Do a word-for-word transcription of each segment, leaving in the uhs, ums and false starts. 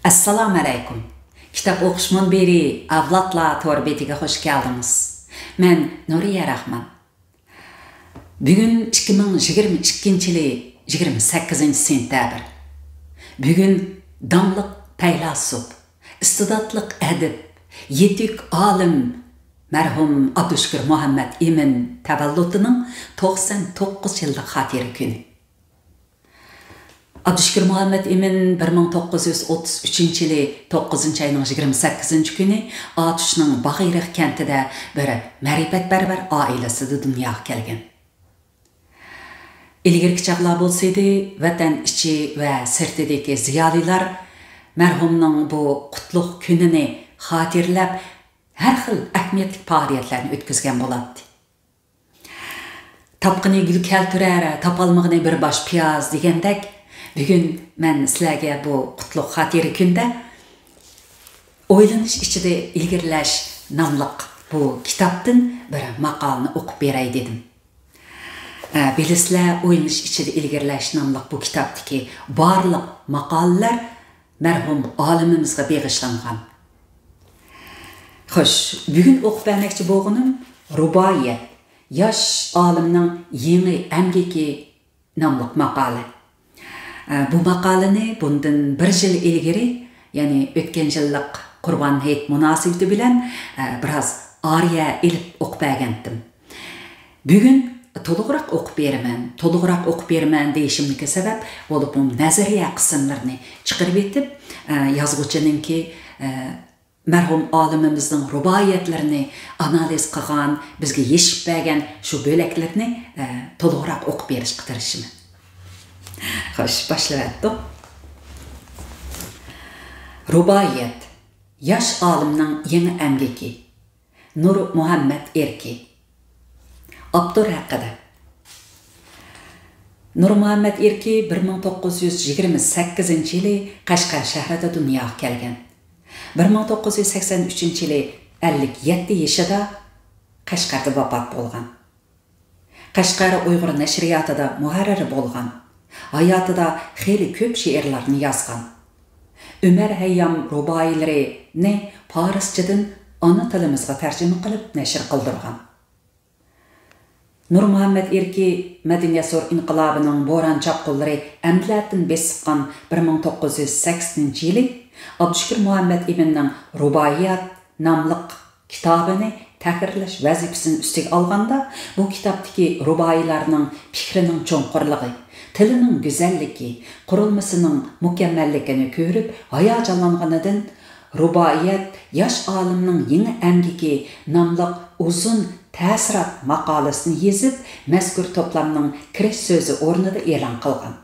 ئەسسالامۇئەلەيكۇم. كىتاب ئوقۇش مۇنبىرى ئەۋلادلار تور بېتىگە خۇش كەلدىڭىز. مەن نۇرىيە راخمان. بۈگۈن ئىككى مىڭ يىگىرمە ئىككىنچى يىلى يىگىرمە سەككىزىنچى سېنتەبىر. بۈگۈن داڭلىق پەيلاسوپ، ئىستېداتلىق ئەدىب، يېتۈك ئالىم، مەرھۇم ئابدۇشۈكۈر مۇھەممەت ئىمىن تەۋەللۇتىنىڭ توقسان توققۇز يىللىق خاتىرە كۈنى. ئابدۇشۈكۈر مۇھەممەت ئىمىن بىر مىڭ توققۇز يۈز ئوتتۇز ئۈچىنچى يىلى توققۇزىنچى ئاينىڭ يىگىرمە سەككىزىنچى كۈنى ئاتۇشنىڭ باغىرىق كەنتىدە بىر مەرىپەتپەرۋەر ئائىلىسىدە دۇنياغا كەلگەن. ئىلگىرىكى چاغلار بولسىدى، ۋەتەن ئىچى ۋە سىرتىدىكى زىيالىيلار مەرھۇمنىڭ بۇ قۇتلۇق كۈنىنى خاتىرىلەپ، ھەر خىل ئەھمىيەتلىك پائالىيەتلەرنى ئۆتكۈزگەن بولاتتى. تاپقىنى گۈل كەلتۈرەر، تاپالمىغىنى بىر باش پىياز دېگەندەك، بۈگۈن مەن سىلەرگە بۇ قۇتلۇق خاتىرە كۈندە ئويلىنىش ئىچىدە ئىلگىرىلەش ناملىق بۇ كىتابتىن بىر ماقالىنى ئوقۇپ بېرەي دېدىم. ئە، بىلىسىلەر، ئويلىنىش ئىچىدە ئىلگىرىلەش ناملىق بۇ كىتابتىكى بارلىق ماقالىلەر مەرھۇم ئالىمىمىزغا بېغىشلانغان. خوش، بۈگۈن ئوقۇپ بەرمەكچى بولغىنىم رۇبائىيەت، ياش ئالىمنىڭ يېڭى ئەمگىكى ناملىق ماقالە. ئە، بۇ ماقالىنى بۇندىن بىر يىل ئىلگىرى، يەنى ئۆتكەن يىللىق قۇربان ھېيت مۇناسىۋىتى بىلەن، ئە، بىراز ئارىيە ئېلىپ ئوقۇپ بەرگەنتىم. بۈگۈن تولۇقراق ئوقۇپ بېرىمەن. تولۇقراق ئوقۇپ بېرىمەن دېيىشىمدىكى سەۋەب، بولۇپمۇ نەزەرىيە قىسىملىرىنى چىقىرىۋېتىپ، ئە، يازغۇچىنىڭكى، ئە، مەرھۇم ئالىمىمىزنىڭ رۇبائىيەتلىرىنى ئانالىز قىلغان، بىزگە يېشىپ بەرگەن شۇ بۆلەكلىرىنى، ئە، تولۇقراق ئوقۇپ بېرىشقا تىرىشىمەن. خوش، باشلىۋەتتۇق. رۇبائىيەت، ياش ئالىمنىڭ يېڭى ئەمگىكى. نۇر مۇھەممەت ئېركى. ئاپتور ھەققىدە. نۇر مۇھەممەت ئېركى بىر مىڭ توققۇز يۈز يىگىرمە سەككىزىنچى يىلى قەشقەر شەھىرىدە دۇنياغا كەلگەن. بىر مىڭ توققۇز يۈز سەكسەن ئۈچىنچى يىلى ئەللىك يەتتە يېشىدا قەشقەردە ۋاپات بولغان. قەشقەر ئۇيغۇر نەشرىياتىدا مۇھەررىر بولغان. ھاياتىدا خېلى كۆپ شېئىرلارنى يازغان. ئۆمەر ھەييام رۇبائىيلىرىنى پارسچىدىن ئانا تىلىمىزغا تەرجىمە قىلىپ نەشر قىلدۇرغان. نۇر مۇھەممەت ئېركى مەدەنىيەت زور ئىنقىلابىنىڭ بوران-چاپقۇنلىرى ئەمدىلەتىن بېسىققان بىر مىڭ توققۇز يۈز سەكسىنىنچى يىلى ئابدۇشۈكۈر مۇھەممەت ئىمىننىڭ رۇبائىيات ناملىق كىتابىنى تەھرىرلەش ۋەزىپىسىنى ئۈستىگە ئالغاندا، بۇ كىتابتىكى رۇبائىيلارنىڭ پىكرىنىڭ چوڭقۇرلۇقى، تىلىنىڭ گۈزەللىكى، قۇرۇلمىسىنىڭ مۇكەممەللىكىنى كۆرۈپ ھاياجانلانغىنىدىن، رۇبائىيەت ياش ئالىمنىڭ يېڭى ئەمگىكى ناملىق ئۇزۇن تەسىرات ماقالىسىنى يېزىپ، مەزكۇر توپلامنىڭ كىرىش سۆزى ئورنىدا ئېلان قىلغان.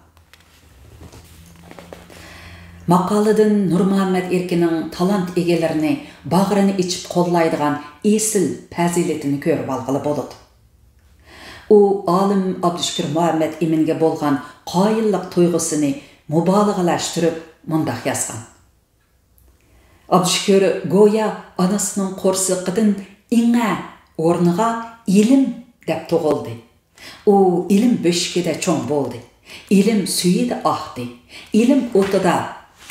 ماقالىدىن نۇرمۇھەممەت ئېركىنىڭ تالانت ئىگىلىرىنى باغرىنى ئېچىپ قوللايدىغان ئېسىل پەزىلىتىنى كۆرۈۋالغىلى بولىدۇ. ئۇ ئالىم ئابدۇشۈكۈر مۇھەممەت ئىمىنگە بولغان قايىللىق تۇيغۇسىنى مۇبالىغىلەشتۈرۈپ مۇنداق يازغان: ئابدۇشۈكۈر گويا ئانىسىنىڭ قورسىقىدىن ئىڭە ئورنىغا ئىلىم دەپ تۇغۇلدى. ئۇ ئىلىم بۆشۈكىدە چوڭ بولدى. ئىلىم سۈيىدە ئاقتى. ئىلىم ئوتىدا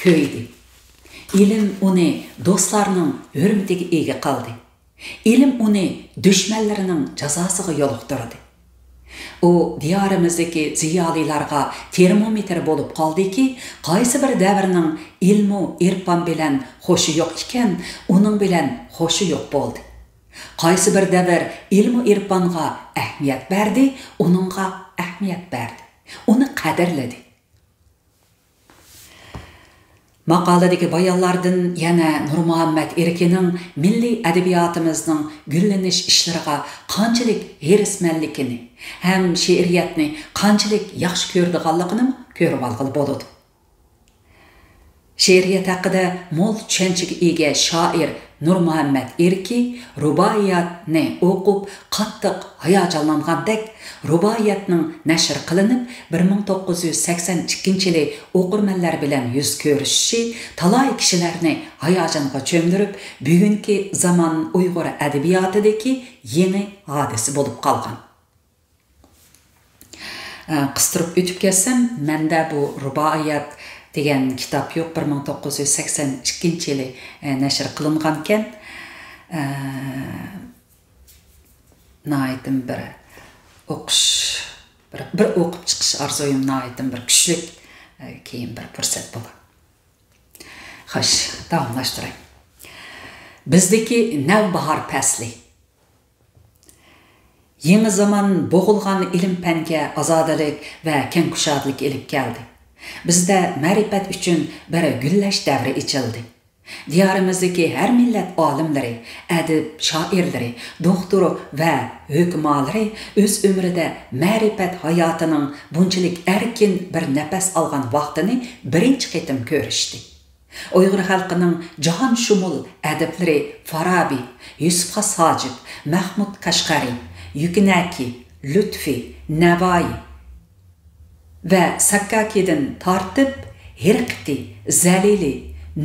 كۆيدى. ئىلىم ئۇنى دوستلارنىڭ ھۆرمىتىگە ئىگە قىلدى. ئىلىم ئۇنى دۈشمەنلىرىنىڭ جازاسىغا يولۇقتۇردى. ئۇ دىيارىمىزدىكى زىيالىيلارغا تېرمومېتىر بولۇپ قالدىكى، قايسى بىر دەۋرنىڭ ئىلمۇ ئېرپان بىلەن خوشى يوق ئىكەن، ئۇنىڭ بىلەن خوشى يوق بولدى. قايسى بىر دەۋر ئىلمۇ ئېرپانغا ئەھمىيەت بەردى، ئۇنىڭغا ئەھمىيەت بەردى، ئۇنى قەدىرلىدى. ماقالىدىكى بايانلاردىن يەنە نۇرمۇھەممەت ئېركىنىڭ مىللىي ئەدەبىياتىمىزنىڭ گۈللىنىش ئىشلىرىغا قانچىلىك ھېرىسمەنلىكىنى ھەم شېئىرىيەتنى قانچىلىك ياخشى كۆرىدىغانلىقىنىمۇ كۆرۈۋالغىلى بولىدۇ. شېئىرىيەت ھەققىدە مول چۈشەنچىگە ئىگە شائىر نۇرمۇھەممەت ئېركى رۇبائىياتنى ئوقۇپ قاتتىق ھاياجانلانغاندەك، رۇبائىياتنىڭ نەشر قىلىنىپ، بىر مىڭ توققۇز يۈز سەكسەن ئىككىنچى يىلى ئوقۇرمەنلەر بىلەن يۈز كۆرۈشۈشى تالاي كىشىلەرنى ھاياجانغا چۆمدۈرۈپ، بۈگۈنكى زامان ئۇيغۇر ئەدەبىياتىدىكى يېڭى ھادىسە بولۇپ قالغان. ئە، قىستۇرۇپ ئۆتۈپ كەتسەم، مەندە بۇ رۇبائىيات دېگەن كىتاب يوق، بىر مىڭ توققۇز يۈز سەكسەن ئىككىنچى يىلى، ئە، نەشر قىلىنغانىكەن. ئە، ناھايىتىم بىر ئوقۇش، بىر، بىر ئوقۇپ چىقىش ئارزۇيۇم ناھايىتىم بىر كۈچلۈك، ئە، كېيىن بىر پۇرسەت بولار. خوش، داۋاملاشتۇراي. بىزدىكى نەۋباھار پەسلى. يېڭى زامان بوغۇلغان ئىلىم-پەنگە ئازادىلىك ۋە كەڭ كۇشادىلىك ئېلىپ كەلدى. بىزدە مەرىپەت ئۈچۈن بىر گۈللەش دەۋرى ئېچىلدى. دىيارىمىزدىكى ھەر مىللەت ئالىملىرى، ئەدىب، شائىرلىرى، دوختۇر ۋە ھۆكۈمالىرى ئۆز ئۆمرىدە مەرىپەت ھاياتىنىڭ بۇنچىلىك ئەركىن بىر نەپەس ئالغان ۋاقتىنى بىرىنچى قېتىم كۆرۈشتى. ئۇيغۇر خەلقىنىڭ جاھانشۇمۇل ئەدىبلىرى فارابى، يۈسۈپ خاس ھاجىپ، مەھمۇد قەشقەرى، يۈكنەكى، لۇتفى، نەۋايى ۋە ساكاكىدىن تارتىپ، ھىرقىتى، زەلىلى،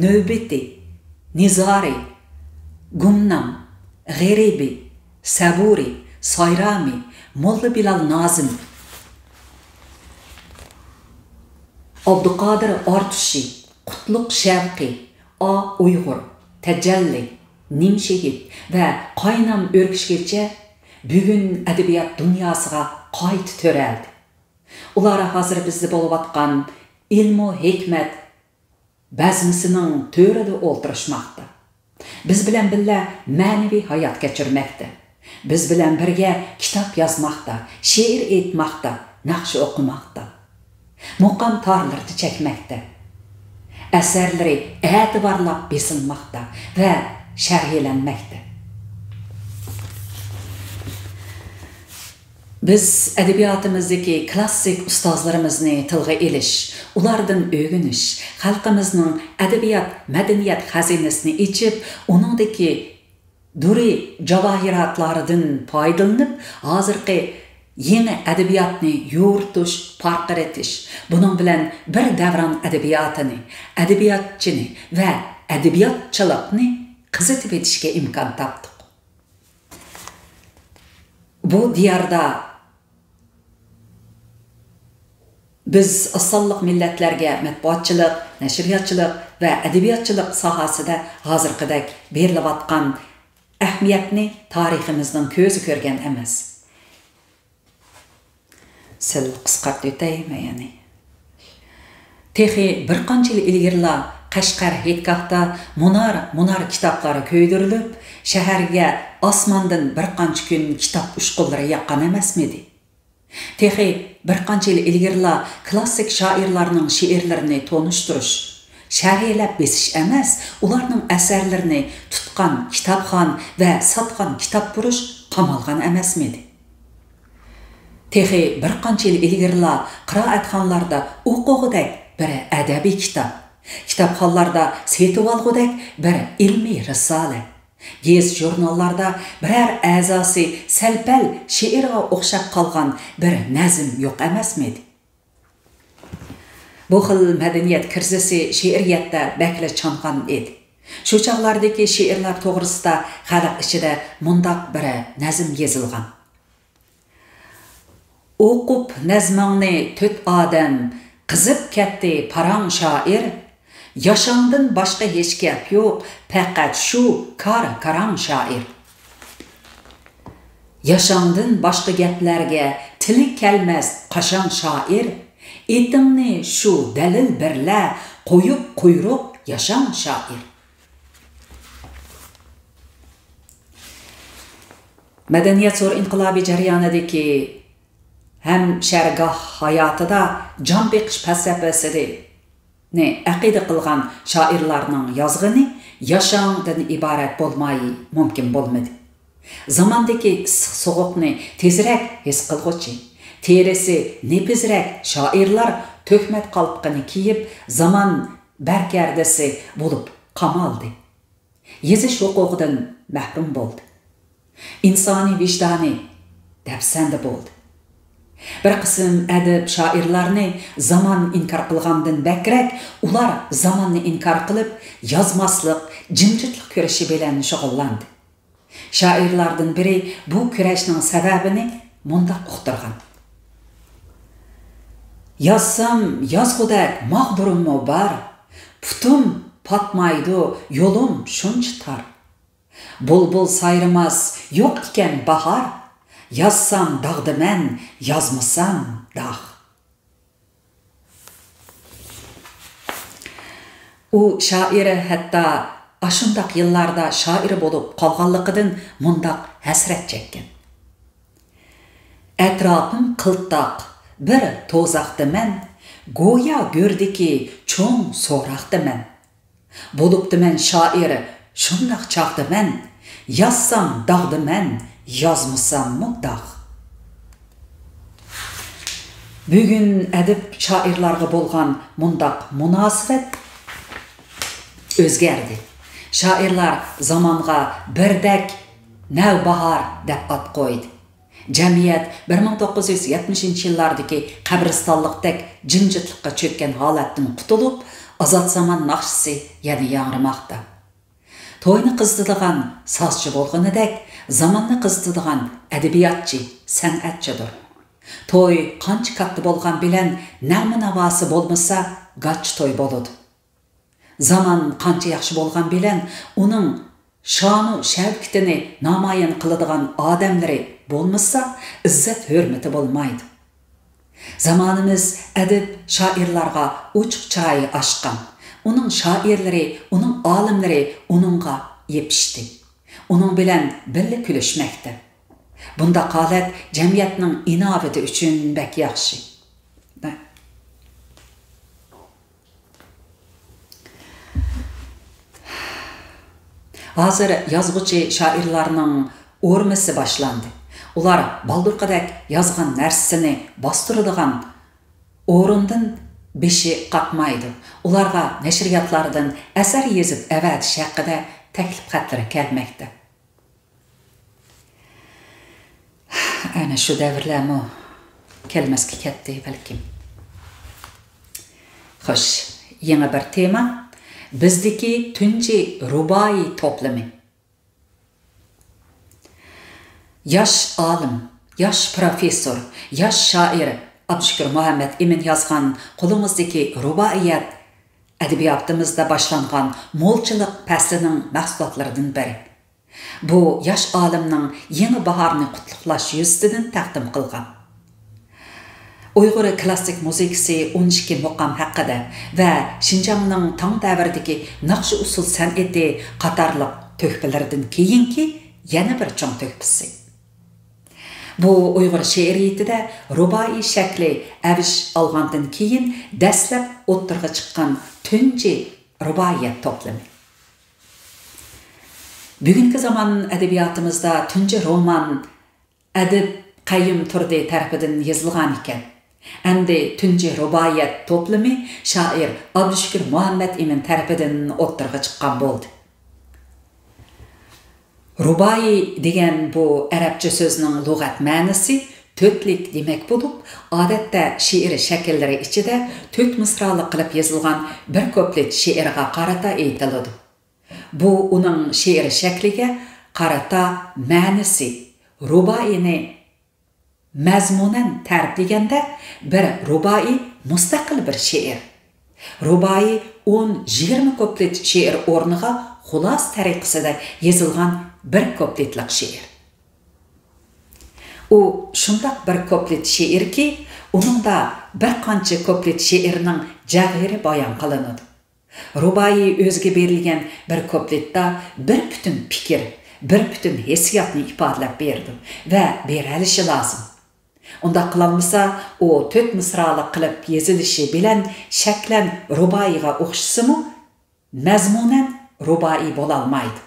نۆۋبىتى، نىزارى، گۇمنام، غېرىبى، سەبۇرى، سايرامى، موللا بىلال نازىم، ئابدۇقادىر ئارتۇشى، قۇتلۇق شەۋقى، ئا ئۇيغۇر، تەجەللى، نىمشېھىت ۋە قاينام ئۆركۈشكىچە بۈگۈن ئەدەبىيات دۇنياسىغا قايتا تۆرەلدى. ئۇلار ھازىر بىزدە بولۇۋاتقان ئىلمۇ ھېكمەت بەزمىسىنىڭ تۆرىدە ئولتۇرۇشماقتا. بىز بىلەن بىللە مەنىۋى ھايات كەچۈرمەكتە. بىز بىلەن بىرگە كىتاب يازماقتا، شېئىر ئېيتماقتا، ناخشا ئوقۇماقتا. مۇقام تارلىرىدا چەكمەكتە. ئەسەرلىرى ئەتىۋارلاپ بېسىلماقتا ۋە شەرھلەنمەكتە. بىز ئەدەبىياتىمىزدىكى كلاسسىك ئۇستازلىرىمىزنى تىلغا ئېلىش، ئۇلاردىن ئۆگىنىش، خەلقىمىزنىڭ ئەدەبىيات، مەدەنىيەت خەزىنىسىنى ئېچىپ، ئۇنىڭدىكى دۇرى جاۋاھىراتلاردىن پايدىلىنىپ، ھازىرقى يېڭى ئەدەبىياتنى يورۇتۇش، پارقىرىتىش، بۇنىڭ بىلەن بىر دەۋران ئەدەبىياتىنى، ئەدەبىياتچىنى ۋە ئەدەبىياتچىلىقنى قىزىتىۋېتىشكە ئىمكان تاپتۇق. بۇ دىياردا بىز ئاز سانلىق مىللەتلەرگە مەتبۇئاتچىلىق، نەشرىياتچىلىق ۋە ئەدەبىياتچىلىق ساھەسىدە ھازىرقىدەك بېرىلىۋاتقان ئەھمىيەتنى تارىخىمىزنىڭ كۆزى كۆرگەن ئەمەس. سەل قىسقارتىۋېتەي مەن يەنى. تېخى بىر قانچە يىل ئىلگىرىلا قەشقەر ھېيتگاھتا مۇنار، مۇنار كىتابلار كۆيدۈرۈلۈپ، شەھەرگە ئاسماندىن بىر قانچە كۈن كىتاب ئۇچقۇنلىرى ياغقان ئەمەسمىدى؟ تېخى بىر قانچە يىل ئىلگىرىلا كلاسسىك شائىرلارنىڭ شېئىرلىرىنى تونۇشتۇرۇش، شەرھلەپ بېسىش ئەمەس، ئۇلارنىڭ ئەسەرلىرىنى تۇتقان كىتابخان ۋە ساتقان كىتابپۇرۇش قامالغان ئەمەسمىدى؟ تېخى بىر قانچە يىل ئىلگىرىلا قىرائەتخانىلاردا ئوقۇغۇدەك بىر ئەدەبىي كىتاب، كىتابخانىلاردا سېتىۋالغۇدەك بىر ئىلمىي رىسالە، گېزىت-ژۇرناللاردا بىرەر ئەزاسى سەل-پەل شېئىرغا ئوخشاپ قالغان بىر نەزم يوق ئەمەسمىدى؟ بۇ خىل مەدەنىيەت كىرىزىسى شېئىرىيەتتە بەكلا چانغان ئىدى. شۇ چاغلاردىكى شېئىرلار توغرىسىدا خەلق ئىچىدە مۇنداق بىر نەزم يېزىلغان. ئوقۇپ نەزمىڭنى تۆت ئادەم، قىزىپ كەتتى پاراڭ شائىر. ياشاڭدىن باشقا ھېچ گەپ يوق، پەقەت شۇ كار-كاراڭ شائىر. ياشاڭدىن باشقا گەپلەرگە تىلى كەلمەس قاشاڭ شائىر. ئېتىڭنى شۇ دەلىل بىرلە، قويۇپ قۇيرۇق ياشاڭ شائىر. مەدەنىيەت زور ئىنقىلابى جەريانىدىكى ھەمشەرگاھ ھاياتىدا جان بېقىش پەلسەپىسىنى ئەقىدە قىلغان شائىرلارنىڭ يازغىنى ياشاڭدىن ئىبارەت بولماي مۇمكىن بولمىدى. زاماندىكى ئىسسىق سوغۇقنى تېزرەك ھېس قىلغۇچى، تېرىسى نېپىزرەك شائىرلار تۆھمەت قالپىقىنى كىيىپ، زامان بەركەردىسى بولۇپ قامالدى. يېزىش ھوقۇقىدىن مەھرۇم بولدى. ئىنسانىي ۋىجدانى دەپسەندە بولدى. بىر قىسىم ئەدىب، شائىرلارنى زامان ئىنكار قىلغاندىن بەكرەك، ئۇلار زاماننى ئىنكار قىلىپ، يازماسلىق، جىمجىتلىق كۈرىشى بىلەن شۇغۇللاندى. شائىرلاردىن بىرى بۇ كۈرەشنىڭ سەۋەبىنى مۇنداق ئۇقتۇرغان. يازسام يازغۇدەك ماغدۇرۇممۇ بار، پۇتۇم پاتمايدۇ، يولۇم شۇنچە تار. بۇلبۇل سايرىماس، يوق ئىكەن باھار، يازسام داغدىمەن، يازمىسام داغ. ئۇ شائىر ھەتتا ئاشۇنداق يىللاردا شائىر بولۇپ قالغانلىقىدىن مۇنداق ھەسرەت چەككەن. ئەتراپىم قىلتاق، بىر توزاقتىمەن، گويا گۆردىكى چوڭ سوراقتىمەن. بولۇپتىمەن شائىر، شۇنداق چاغدا مەن، يازسام داغدىمەن، يازمىساممۇ داغ. بۈگۈن ئەدىب شائىرلارغا بولغان مۇنداق مۇناسىۋەت ئۆزگەردى. شائىرلار زامانغا بىردەك نەۋباھار دەپ ئات قويدى. جەمئىيەت بىر مىڭ توققۇز يۈز يەتمىشىنچى يىللاردىكى قەبرىستانلىقتەك جىمجىتلىققا چۆككەن ھالەتتىن قۇتۇلۇپ، ئازاد زامان ناخشىسى يەنە ياڭرىماقتا. توينى قىزىتىدىغان سازچى بولغىنىدەك، زاماننى قىزىتىدىغان ئەدەبىياتچى، سەنئەتچىدۇر. توي قانچە كاتتا بولغان بىلەن نەغمە-ناۋاسى بولمىسا، گاچا توي بولىدۇ. زامان قانچە ياخشى بولغان بىلەن ئۇنىڭ شانۇ شەۋكىتىنى نامايان قىلىدىغان ئادەملىرى بولمىسا، ئىززەت ھۆرمىتى بولمايدۇ. زامانىمىز ئەدىب شائىرلارغا ئوچۇق چىرايى ئاچقان. ئۇنىڭ شائىرلىرى، ئۇنىڭ ئالىملىرى ئۇنىڭغا يېپىشتى. ئۇنىڭ بىلەن بىللە كۈلۈشمەكتە. بۇنداق ھالەت جەمئىيەتنىڭ ئىناۋىتى ئۈچۈن بەك ياخشى. ھازىر يازغۇچى شائىرلارنىڭ ئورمىسى باشلاندى. ئۇلار بالدۇرقىدەك يازغان نەرسىسىنى باستۇرىدىغان ئورۇندىن بېشى قاقمايدۇ. ئۇلارغا نەشرىياتلاردىن ئەسەر يېزىپ ئەۋەتىش ھەققىدە تەكلىپ خەتلىرى كەلمەكتە. ئەنە شۇ دەۋرلەرمۇ كەلمەسكە كەتتى بەلكىم. خوش، يېڭى بىر تېما. بىزدىكى تۇنجى رۇبائىي توپلىمى. ياش ئالىم، ياش پروفېسسور، ياش شائىر ئابدۇشۈكۈر مۇھەممەت ئىمىن يازغان قولىڭىزدىكى رۇبائىيەت ئەدەبىياتىمىزدا باشلانغان مولچىلىق پەسلىنىڭ مەھسۇلاتلىرىدىن بىرى. بۇ ياش ئالىمنىڭ يېڭى باھارنى قۇتلۇقلاش يۈزىسىدىن تەقدىم قىلغان. ئۇيغۇر كلاسسىك مۇزىكىسى ئون ئىككى مۇقام ھەققىدە ۋە شىنجاڭنىڭ تاڭ دەۋرىدىكى ناخشا-ئۇسسۇل سەنئىتى قاتارلىق تۆھپىلىرىدىن كېيىنكى يەنە بىر چوڭ تۆھپىسى. بۇ ئۇيغۇر شېئىرىيىتىدە رۇبائىي شەكلى ئەۋج ئالغاندىن كېيىن دەسلەپ ئوتتۇرىغا چىققان تۇنجى رۇبائىيەت توپلىمى. بۈگۈنكى زامان ئەدەبىياتىمىزدا تۇنجى رومان ئەدىب قەييۇم تۇردى تەرىپىدىن يېزىلغان ئىكەن. ئەمدى تۇنجى رۇبائىيەت توپلىمى شائىر ئابدۇشۈكۈر مۇھەممەت ئىمىن تەرىپىدىن ئوتتۇرىغا چىققان بولدى. رۇبائىي دېگەن بۇ ئەرەبچە سۆزنىڭ لۇغەت مەنىسى تۆتلۈك دېمەك بولۇپ، ئادەتتە شېئىر شەكىللىرى ئىچىدە تۆت مىسرالىق قىلىپ يېزىلغان بىر كۇپلېت شېئىرغا قارىتا ئېيتىلىدۇ. بۇ ئۇنىڭ شېئىر شەكلىگە قارىتا مەنىسى، رۇبائىينى مەزمۇنەن تەرىپلىگەندە، بىر رۇبائىي مۇستەقىل بىر شېئىر. رۇبائىي ئون، يىگىرمە كۇپلېت شېئىر ئورنىغا خۇلاسە تەرىقىسىدە يېزىلغان بىر كۇپلېتلىق شېئىر. ئۇ شۇنداق بىر كۇپلېت شېئىركى، ئۇنىڭدا بىر قانچە كۇپلېت شېئىرنىڭ جەۋھىرى بايان قىلىنىدۇ. رۇبائىي ئۆزىگە بېرىلگەن بىر كۇپلېتتا بىر پۈتۈن پىكىر، بىر پۈتۈن ھېسسىياتنى ئىپادىلەپ بېرىدۇ ۋە بېرەلىشى لازىم. ئۇنداق قىلالمىسا، ئۇ تۆت مىسرالىق قىلىپ يېزىلىشى بىلەن شەكلەن رۇبائىيغا ئوخشىسىمۇ، مەزمۇنەن رۇبائىي بولالمايدۇ.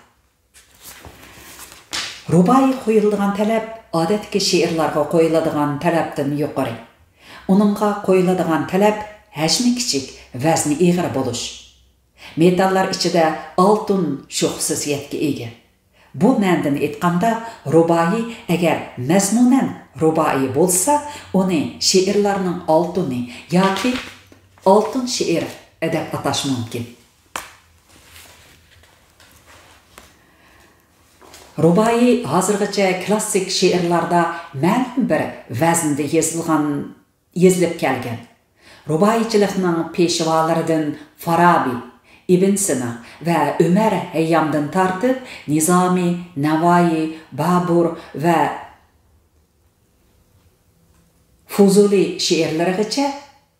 رۇبائىيگە قويۇلىدىغان تەلەپ ئادەتتىكى شېئىرلارغا قويۇلىدىغان تەلەپتىن يۇقىرى. ئۇنىڭغا قويۇلىدىغان تەلەپ ھەجمى كىچىك، ۋەزنى ئېغىر بولۇش. مېتاللار ئىچىدە ئالتۇن شۇ خۇسۇسىيەتكە ئىگە. بۇ مەنىدىن ئېيتقاندا، رۇبائىي ئەگەر مەزمۇنەن رۇبائىي بولسا، ئۇنى شېئىرلارنىڭ ئالتۇنى ياكى ئالتۇن شېئىر دەپ ئاتاش مۇمكىن. رۇبائىي ھازىرغىچە كلاسسىك شېئىرلاردا مەلۇم بىر ۋەزىندە يېزىلغان، يېزىلىپ كەلگەن. رۇبائىيچىلىقنىڭ پېشۋالىرىدىن فارابى، ئىبن سىنا ۋە ئۆمەر ھەييامدىن تارتىپ نىزامى، نەۋائى، بابۇر ۋە فۇزۇلى شېئىرلىرىغىچە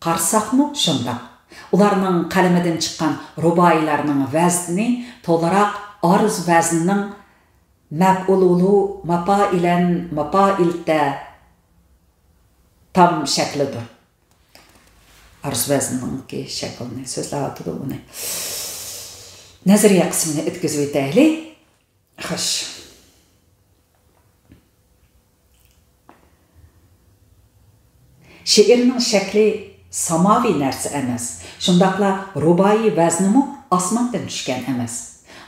قارىساقمۇ شۇنداق. ئۇلارنىڭ قەلىمىدىن چىققان رۇبائىيلارنىڭ ۋەزنى تولىراق ئارۇز ۋەزنىنىڭ مەپئۇلۇلۇ ماپائىلەن ماپائىلتە تام شەكلىدۇر. ئارۇز ۋەزنىنىڭكى شەكلىنى سۆزلەۋاتىدۇ ئۇنى. نەزەرىيە قىسمىنى ئۆتكۈزۈۋېتەيلى. خوش. شېئىرنىڭ شەكلى ساماۋى نەرسە ئەمەس، شۇنداقلا رۇبائىي ۋەزنىمۇ ئاسماندىن چۈشكەن ئەمەس.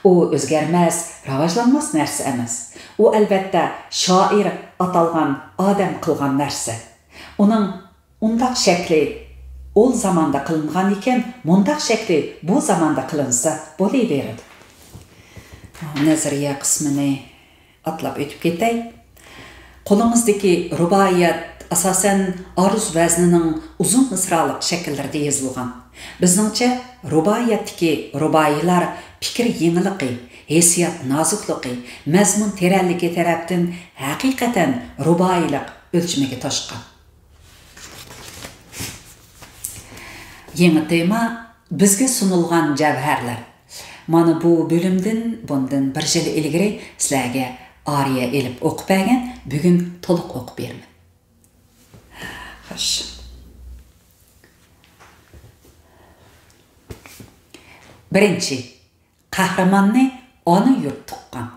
ئۇ ئۆزگەرمەس، راۋاجلانماس نەرسە ئەمەس. ئۇ، ئەلۋەتتە، شائىر ئاتالغان ئادەم قىلغان نەرسە. ئۇنىڭ ئۇنداق شەكلى ئول زاماندا قىلىنغان ئىكەن، مۇنداق شەكلى بۇ زاماندا قىلىنسا بولۇۋېرىدۇ. نەزەرىيە قىسمىنى ئاتلاپ ئۆتۈپ كېتەي. قولىڭىزدىكى رۇبائىيات ئاساسەن ئارۇز ۋەزنىنىڭ ئۇزۇن مىسرالىق شەكىللىرىدە يېزىلغان. بىزنىڭچە، رۇبائىياتتىكى رۇبائىيلار پىكىر يېڭىلىقى، ھېسسىيات نازۇكلۇقى، مەزمۇن تېرەنلىكى تەرەپتىن ھەقىقەتەن رۇبائىيلىق ئۆلچىمىگە توشقان. يېڭى تېما، بىزگە سۇنۇلغان جەۋھەرلەر. مانا بۇ بۆلۈمدىن بۇندىن بىر يىل ئىلگىرى سىلەرگە ئارىيە ئېلىپ ئوقۇپ بەرگەن، بۈگۈن تولۇق ئوقۇپ بېرىمەن. خوش. بىرىنچى، قەھرىماننى ئانا يۇرت تۇغقان.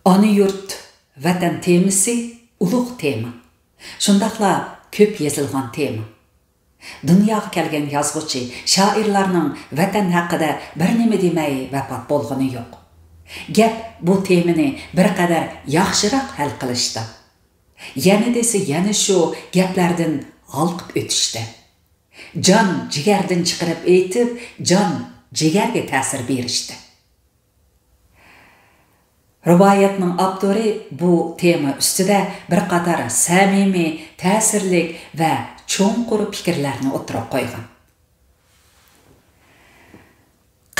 ئانا يۇرت، ۋەتەن تېمىسى ئۇلۇغ تېما. شۇنداقلا كۆپ يېزىلغان تېما. دۇنياغا كەلگەن يازغۇچى، شائىرلارنىڭ ۋەتەن ھەققىدە بىر نېمە دېمەي ۋاپات بولغىنى يوق. گەپ بۇ تېمىنى بىر قەدەر ياخشىراق ھەل قىلىشتا. يەنە دېسە يەنە شۇ گەپلەردىن ھالقىپ ئۆتۈشتە. جان جىگەردىن چىقىرىپ ئېيتىپ، جان جىگەرگە تەسىر بېرىشتە. رىۋايەتنىڭ ئاپتورى بۇ تېما ئۈستىدە بىر قاتار سەمىمىي، تەسىرلىك ۋە چوڭقۇر پىكىرلەرنى ئوتتۇرىغا قويغان.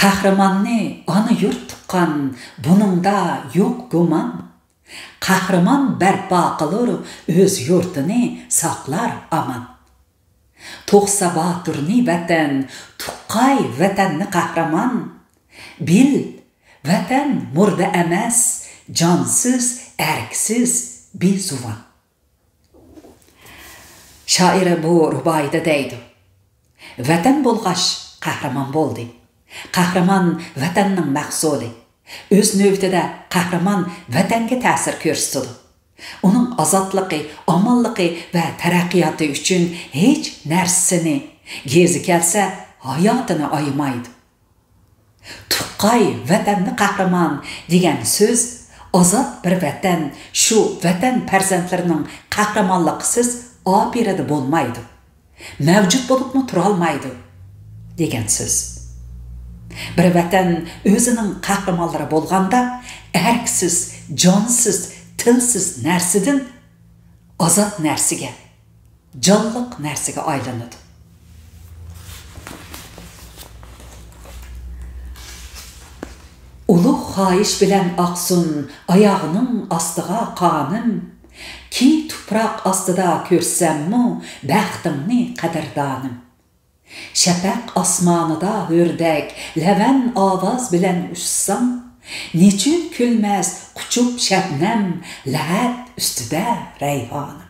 قەھرىماننى ئانا يۇرت تۇغقان، بۇنىڭدا يوق گۇمان. قەھرىمان بەرپا قىلۇر ئۆز يۇرتىنى، ساقلار ئامان. تۇغسا باتۇرنى ۋەتەن، تۇغقاي ۋەتەننى قەھرىمان. بىل، ۋەتەن مۇردە ئەمەس، جانسىز، ئەركسىز، بىزۇۋان. شائىر بۇ رۇبائىيدا دەيدۇ: ۋەتەن بولغاچ قەھرىمان بولدى. قەھرىمان ۋەتەننىڭ مەھسۇلى. ئۆز نۆۋىتىدە قەھرىمان ۋەتەنگە تەسىر كۆرسىتىدۇ. ئۇنىڭ ئازادلىقى، ئامانلىقى ۋە تەرەققىياتى ئۈچۈن ھېچ نەرسىنى، گېزى كەلسە ھاياتىنى ئايىمايدۇ. تۇغقاي ۋەتەننى قەھرىمان دېگەن سۆز ئازاد بىر ۋەتەن، شۇ ۋەتەن پەرزەنتلىرىنىڭ قەھرىمانلىقىسىز ئاپىرىدە بولمايدۇ، مەۋجۇت بولۇپمۇ تۇرالمايدۇ دېگەن سۆز. بىر ۋەتەن ئۆزىنىڭ قەھرىمانلىرى بولغاندا، ئەركسىز، جانسىز، تىلسىز نەرسىدىن ئازاد نەرسىگە، جانلىق نەرسىگە ئايلىنىدۇ. ئۇلۇغ خاھىش بىلەن ئاقسۇن ئاياغنىڭ ئاستىغا قانىم، كىي تۇپراق ئاستىدا كۆرسەممۇ بەختىڭنى قەدىردانىم. شەپەق ئاسمانىدا ھۆردەك لەۋەن ئاۋاز بىلەن ئۇچساڭ، نېچۈن كۈلمەس قۇچۇپ شەبنەم لەھەت ئۈستىدە رەيھانىم.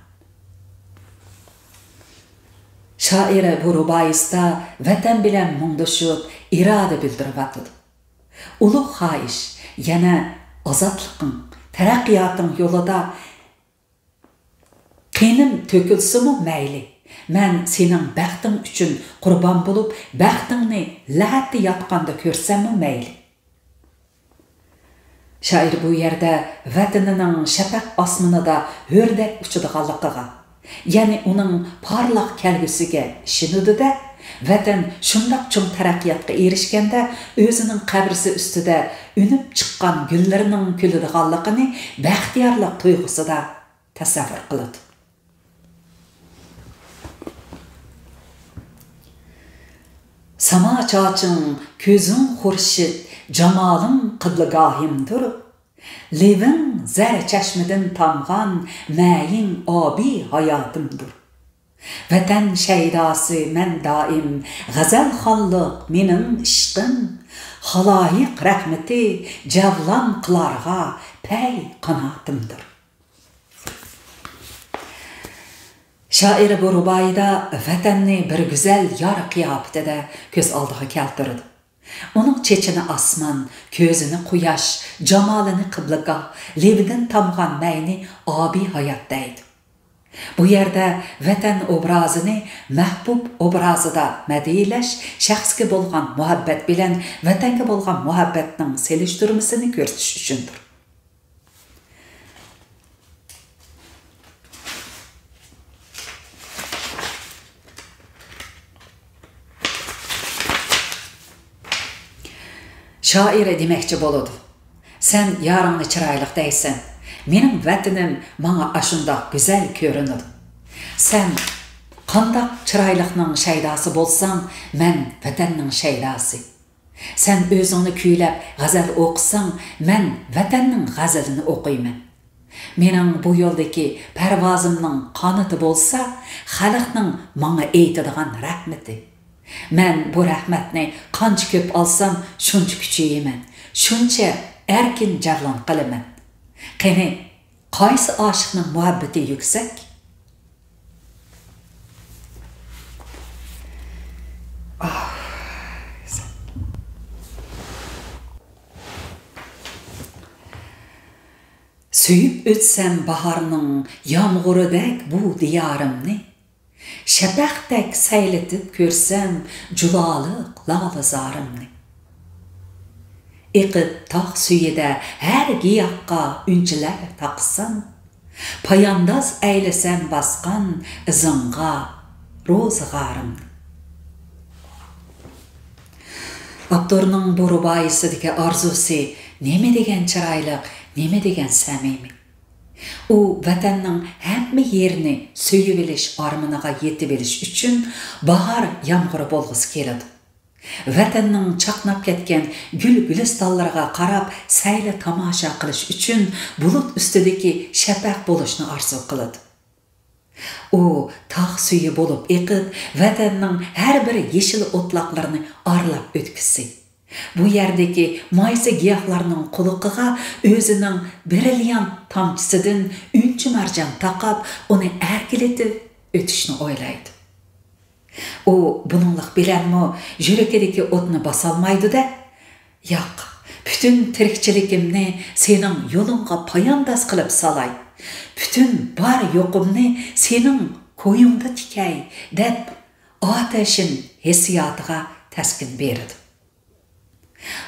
شائىر بۇ رۇبائىيسىدا ۋەتەن بىلەن مۇڭدىشىپ ئىرادە بىلدۈرۈۋاتىدۇ. ئۇلۇغ خاھىش، يەنە ئازادلىقىڭ، تەرەققىياتىڭ يولىدا قېنىم تۆكۈلسىمۇ مەيلى، مەن سېنىڭ بەختىڭ ئۈچۈن قۇربان بولۇپ، بەختىڭنى لەھەتتە ياتقاندا كۆرسەممۇ مەيلى. شائىر بۇ يەردە ۋەتىنىنىڭ شەپەق ئاسمىنىدا ھۆردەك ئۇچىدىغانلىقىغا، يەنى ئۇنىڭ پارلاق كەلگۈسىگە ئىشىنىدۇ-دە، ۋەتەن شۇنداق چوڭ تەرەققىياتقا ئېرىشكەندە، ئۆزىنىڭ قەبرىسى ئۈستىدە ئۈنۈپ چىققان گۈللىرىنىڭ كۈلىدىغانلىقىنى بەختىيارلىق تۇيغۇسىدا تەسەۋۋۇر قىلىدۇ. ساما چاچىڭ، كۆزۈڭ خۇرشىد، جامالىڭ قىبلىگاھىمدۇر. لېۋىڭ زەر چەشمىدىن تامغان مەيىڭ ئابى ھاياتىمدۇر. ۋەتەن شەيداسى مەن دائىم، غەزەلخانلىق مېنىڭ ئىشقىم. خالايىق رەھمىتى جەۋلان قىلارغا پەي قاناتىمدۇر. شائىر بۇ رۇبائىيدا ۋەتەننى بىر گۈزەل يار قىياپىتىدە كۆز ئالدىغا كەلتۈرىدۇ. ئۇنىڭ چېچىنى ئاسمان، كۆزىنى قۇياش، جامالىنى قىبلىگاھ، لېۋىدىن تامغان مەينى ئابى ھايات دەيدۇ. بۇ يەردە ۋەتەن ئوبرازىنى مەھبۇب ئوبرازىدا مەدھىيلەش، شەخسكە بولغان مۇھەببەت بىلەن ۋەتەنگە بولغان مۇھەببەتنىڭ سېلىشتۇرمىسىنى كۆرسىتىش ئۈچۈندۇر. شائىر دېمەكچى بولىدۇ، سەن يارىڭنى چىرايلىق دەيسەن، مېنىڭ ۋەتىنىم ماڭا ئاشۇنداق گۈزەل كۆرۈنىدۇ. سەن قانداق چىرايلىقنىڭ شەيداسى بولساڭ، مەن ۋەتەننىڭ شەيداسى. سەن ئۆزۈڭنى كۈيلەپ غەزەل ئوقۇساڭ، مەن ۋەتەننىڭ غەزىلىنى ئوقۇيمەن. مېنىڭ بۇ يولدىكى پەرۋازىمنىڭ قانىتى بولسا، خەلقنىڭ ماڭا ئېيتىدىغان رەھمىتى. مەن بۇ رەھمەتنى قانچە كۆپ ئالسام، شۇنچە كۈچىيىمەن، شۇنچە ئەركىن جەۋلان قىلىمەن. قېنى، قايسى ئاشىقنىڭ مۇھەببىتى يۈكسەك؟ ئاھ. سۆيۈپ ئۆتسەم باھارنىڭ يامغۇرىدەك بۇ دىيارىمنى، شەپەقتەك سەيلىتىپ كۆرسەم جۇلالىق لالىزارىمنى. ئېقىپ تاغ سۈيىدە ھەر گىياھقا ئۈنچىلەر تاقىسام، پايانداز ئەيلىسەم باسقان ئىزىڭغا روزىغارىمنى. ئاپتورنىڭ بۇ رۇبائىيسىدىكى ئارزۇسى نېمە دېگەن چىرايلىق، نېمە دېگەن سەمىمىي. ئۇ ۋەتەننىڭ ھەممە يېرىنى سۆيۈۋېلىش ئارمىنىغا يېتىۋېلىش ئۈچۈن باھار يامغۇرى بولغۇسى كېلىدۇ. ۋەتەننىڭ چاقناپ كەتكەن گۈل-گۈلىستانلىرىغا قاراپ سەيلە تاماشا قىلىش ئۈچۈن بۇلۇت ئۈستىدىكى شەپەق بولۇشنى ئارزۇ قىلىدۇ. ئۇ تاغ سۈيى بولۇپ ئېقىپ، ۋەتەننىڭ ھەر بىر يېشىل ئوتلاقلىرىنى ئارىلاپ ئۆتكۈسى. بۇ يەردىكى مايسا گىياھلارنىڭ قۇلىقىغا ئۆزىنىڭ برىليانت تامچىسىدىن ئۈنچە-مارجان تاقاپ، ئۇنى ئەركىلىتىپ ئۆتۈشنى ئويلايدۇ. ئۇ بۇنىڭلىق بىلەنمۇ يۈرىكىدىكى ئوتنى باسالمايدۇ-دە، ياق، پۈتۈن تىرىكچىلىكىمنى سېنىڭ يولۇڭغا پايانداز قىلىپ سالاي، پۈتۈن بار-يوقۇمنى سېنىڭ كويۇڭدا تىكەي، دەپ ئاتەشىم ھېسسىياتىغا تەسكىن بېرىدۇ.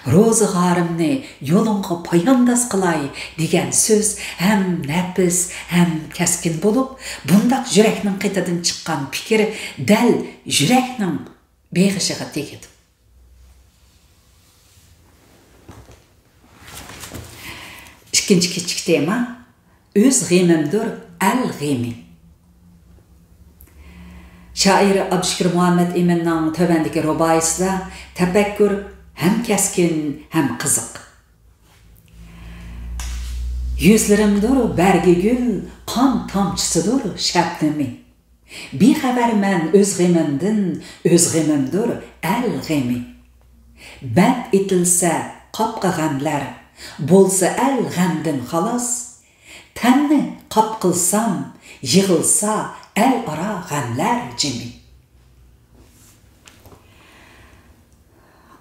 روزىغارىمنى يولۇڭغا پايانداز قىلاي دېگەن سۆز ھەم نەپىس، ھەم كەسكىن بولۇپ، بۇنداق يۈرەكنىڭ قېتىدىن چىققان پىكىر دەل يۈرەكنىڭ بېغىشىغا تېگىدۇ. ئىككىنچى كىچىك تېما، ئۆز غېمىمدۇر ئەل غېمى. شائىر ئابدۇشۈكۈر مۇھەممەت ئىمىننىڭ تۆۋەندىكى رۇبائىيسىدا تەپەككۇر ھەم كەسكىن، ھەم قىزىق. يۈزلىرىمدۇر بەرگى گۈل، قان تامچىسىدۇر شەبنىمى. بىخەۋەرمەن ئۆز غېمىمدىن، ئۆز غېمىمدۇر ئەل غېمى. بەند ئېتىلسە قاپقا غەملەر، بولسا ئەل غەمدىن خالاس. تەننى قاپ قىلسام، يىغىلسا ئەل ئارا غەملەر جىمى.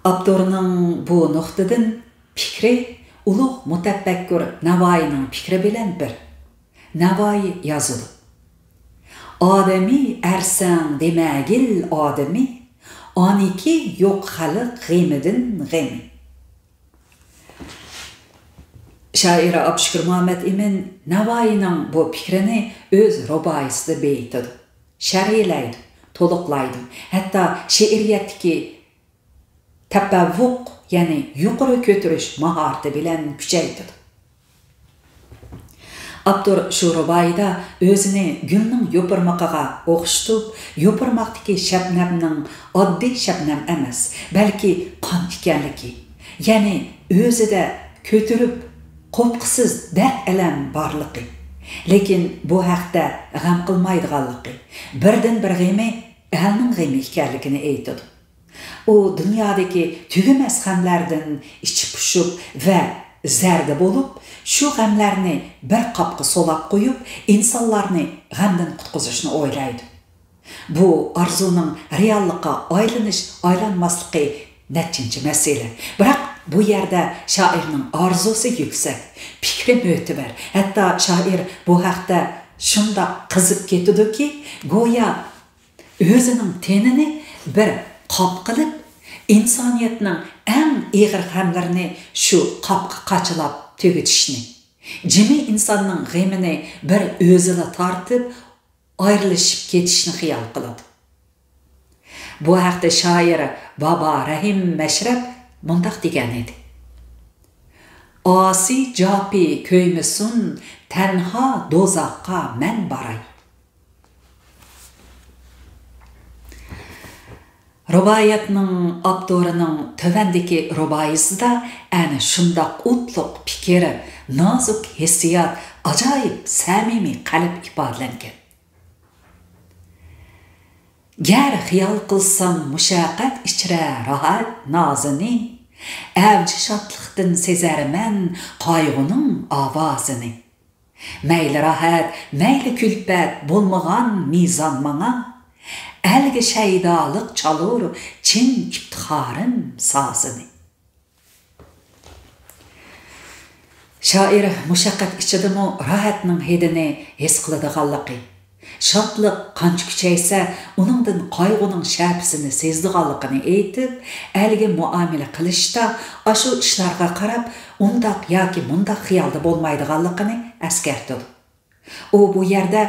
ئاپتورنىڭ بۇ نۇقتىدىن پىكرى ئۇلۇغ مۇتەپەككۇر نەۋايىنىڭ پىكرى بىلەن بىر. نەۋايى يازىدۇ: ئادىمىي ئەرسەڭ دېمەگىل ئادىمىي، ئانىكى يوق خەلق غېمىدىن غېمى. شائىر ئابدۇشۈكۈر مۇھەممەت ئىمىن نەۋايىنىڭ بۇ پىكرىنى ئۆز رۇبائىيسىدا بېيىتىدۇ، شەرھلەيدۇ، تولۇقلايدۇ، ھەتتا شېئىرىيەتتىكى تەپەۋۋۇق، يەنى يۇقىرى كۆتۈرۈش ماھارىتى بىلەن كۈچەيتىدۇ. ئاپتور شۇ رۇبائىيدا ئۆزىنى گۈلنىڭ يوپۇرمىقىغا ئوخشىتىپ، يوپۇرماقتىكى شەبنەمنىڭ ئاددىي شەبنەم ئەمەس، بەلكى قان ئىكەنلىكى، يەنى ئۆزىدە كۆتۈرۈپ قوپقۇسىز دەرد-ئەلەم بارلىقى، لېكىن بۇ ھەقتە غەم قىلمايدىغانلىقى، بىردىنبىر غېمى ئەلنىڭ غېمى ئىكەنلىكىنى ئېيتىدۇ. ئۇ دۇنيادىكى تۈگىمەس غەملەردىن ئىچى پۇشۇپ ۋە زەردە بولۇپ، شۇ غەملەرنى بىر قاپقا سولاپ قويۇپ، ئىنسانلارنى غەمدىن قۇتقۇزۇشنى ئويلايدۇ. بۇ ئارزۇنىڭ رېئاللىققا ئايلىنىش-ئايلانماسلىقى نەچچىنچى مەسىلە. بىراق بۇ يەردە شائىرنىڭ ئارزۇسى يۈكسەك، پىكرى مۆتىبەر. ھەتتا شائىر بۇ ھەقتە شۇنداق قىزىپ كېتىدۇكى، گويا ئۆزىنىڭ تېنىنى بىر قاپ قىلىپ، ئىنسانىيەتنىڭ ئەڭ ئېغىر غەملىرىنى شۇ قاپقا قاچىلاپ تۈگىتىشنى، جىمى ئىنساننىڭ غېمىنى بىر ئۆزىلا تارتىپ، ئايرىلىشىپ كېتىشنى خىيال قىلىدۇ. بۇ ھەقتە شائىر بابا رەھىم مەشرەپ مۇنداق دېگەن ئىدى: «ئاسىي جاپى كۆيمىسۇن، تەنھا دوزاخقا مەن باراي.» رۇبائىيەتنىڭ ئاپتورىنىڭ تۆۋەندىكى رۇبائىيىسىدا ئەنە شۇنداق ئوتلۇق پىكىر، نازۇك ھېسسىيات، ئاجايىپ سەمىمىي قەلب ئىپادىلەنگەن. گەر خىيال قىلسام مۇشەققەت ئىچرە راھەت نازىنى، ئەۋج شادلىقتىن سېزەرمەن قايغۇنىڭ ئاۋازىنى. مەيلى راھەت، مەيلى كۈلپەت بولمىغان مىزان ماڭا، ئەلگە شەيدالىق چالۇر چىن ئىپتىخارىم سازىنى. شائىر مۇشەققەت ئىچىدىمۇ راھەتنىڭ ھىدىنى ھېس قىلىدىغانلىقى، شادلىق قانچە كۈچەيسە، ئۇنىڭدىن قايغۇنىڭ شەپىسىنى سېزىدىغانلىقىنى ئېيتىپ، ئەلگە مۇئامىلە قىلىشتا ئاشۇ ئىشلارغا قاراپ ئۇنداق ياكى مۇنداق خىيالدا بولمايدىغانلىقىنى ئەسكەرتىدۇ. ئۇ بۇ يەردە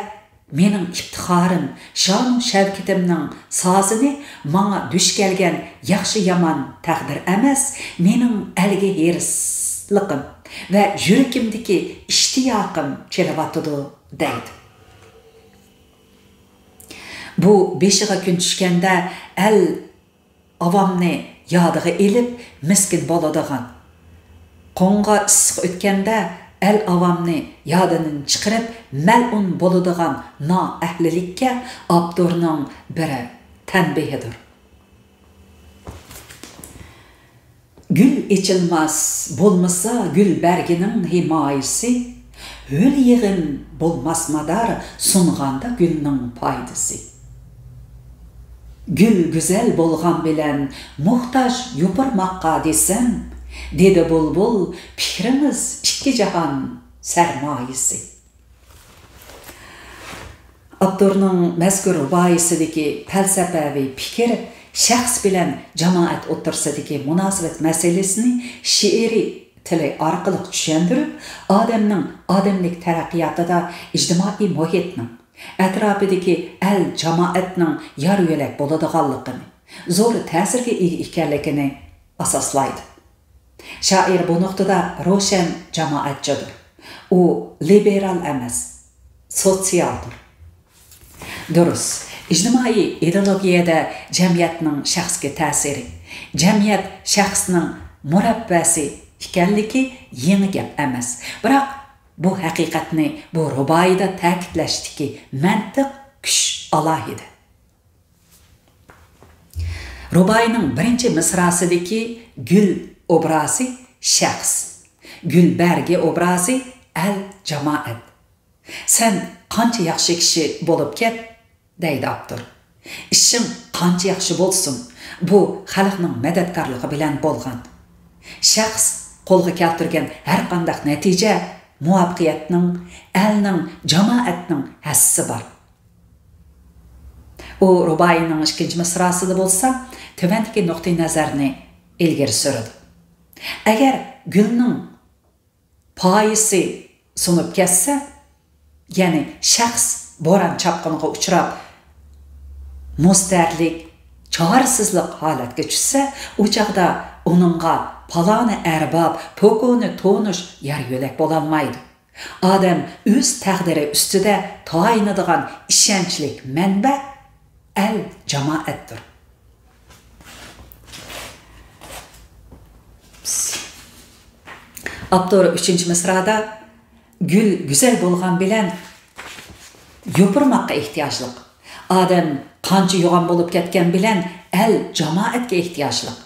«مېنىڭ ئىپتىخارىم، شانۇ-شەۋكىتىمنىڭ سازىنى ماڭا دۇچ كەلگەن ياخشى-يامان تەقدىر ئەمەس، مېنىڭ ئەلگە ھېرىسلىقىم ۋە يۈرىكىمدىكى ئىشتىياقىم چېلىۋاتىدۇ» دەيدۇ. بۇ بېشىغا كۈن چۈشكەندە ئەل ئاۋامنى يادىغا ئېلىپ مىسكىن بولىدىغان، قوڭغا ئىسسىق ئۆتكەندە ئەل ئاۋامنى يادىدىن چىقىرىپ مەلئۇن بولىدىغان نائەھلىلىككە ئاپتورنىڭ بىرى تەنبىھىدۇر. گۈل ئېچىلماس بولمىسا گۈل بەرگىنىڭ ھىمايىسى، ھۆل-يېغىن بولماس مادار سۇنغاندا گۈلنىڭ پايدىسى. گۈل گۈزەل بولغان بىلەن موھتاج يوپۇرماققا دېسەم، دېدى بۇلبۇل، پىكرىمىز ئىككى جاھان سەرمايىسى. ئاپتورنىڭ مەزكۇر رۇبائىيسىدىكى پەلسەپەۋى پىكىر شەخس بىلەن جامائەت ئوتتۇرىسىدىكى مۇناسىۋەت مەسىلىسىنى شېئىرىي تىلى ئارقىلىق چۈشەندۈرۈپ، ئادەمنىڭ ئادەملىك تەرەققىياتىدا ئىجتىمائىي مۇھىتنىڭ، ئەتراپىدىكى ئەل-جامائەتنىڭ يار-يۆلەك بولىدىغانلىقىنى، زور تەسىرگە ئىگە ئىكەنلىكىنى ئاساسلايدۇ. شائىر بۇ نۇقتىدا روشەن جامائەتچىدۇر. ئۇ لىبېرال ئەمەس، سوتسىيالدۇر. دۇرۇس، ئىجتىمائىي ئىدېئولوگىيەدە جەمئىيەتنىڭ شەخسكە تەسىرى، جەمئىيەت شەخسنىڭ مۇرەببەسى ئىكەنلىكى يېڭى گەپ ئەمەس. بىراق، بۇ ھەقىقەتنى بۇ رۇبائىيدا تەكىتلەشتىكى مەنتىق كۈچ ئالاھىدە. رۇبائىينىڭ بىرىنچى مىسراسىدىكى گۈل ئوبرازى شەخس، گۈل بەرگى ئوبرازى ئەل، جامائەت. «سەن قانچە ياخشى كىشى بولۇپ كەت» دەيدۇ ئاپتور. «ئىشىڭ قانچە ياخشى بولسۇن، بۇ خەلقنىڭ مەدەتكارلىقى بىلەن بولغان.» شەخس قولغا كەلتۈرگەن ھەرقانداق نەتىجە مۇۋەپپەقىيەتنىڭ، ئەلنىڭ، جامائەتنىڭ ھەسسىسى بار. ئۇ رۇبائىينىڭ ئىككىنچى مىسراسىدا بولسا تۆۋەندىكى نۇقتىئى نەزەرنى ئىلگىرى سۈرىدۇ. ئەگەر گۈلنىڭ پايىسى سۇنۇپ كەتسە، يەنى شەخس بوران-چاپقۇنغا ئۇچراپ، مۇزتەرلىك، چارىسىزلىق ھالەتكە چۈشسە، ئۇ چاغدا ئۇنىڭغا پالانى ئەرباب، پوكونى تونۇش يار-يۆلەك بولالمايدۇ. ئادەم ئۆز تەقدىرى ئۈستىدە تايىنىدىغان ئىشەنچلىك مەنبە ئەل جامائەتتۇر. ئاپتور ئۈچىنچى مىسرادا، گۈل گۈزەل بولغان بىلەن يوپۇرماققا ئېھتىياجلىق. ئادەم قانچە يوغان بولۇپ كەتكەن بىلەن ئەل جامائەتكە ئېھتىياجلىق.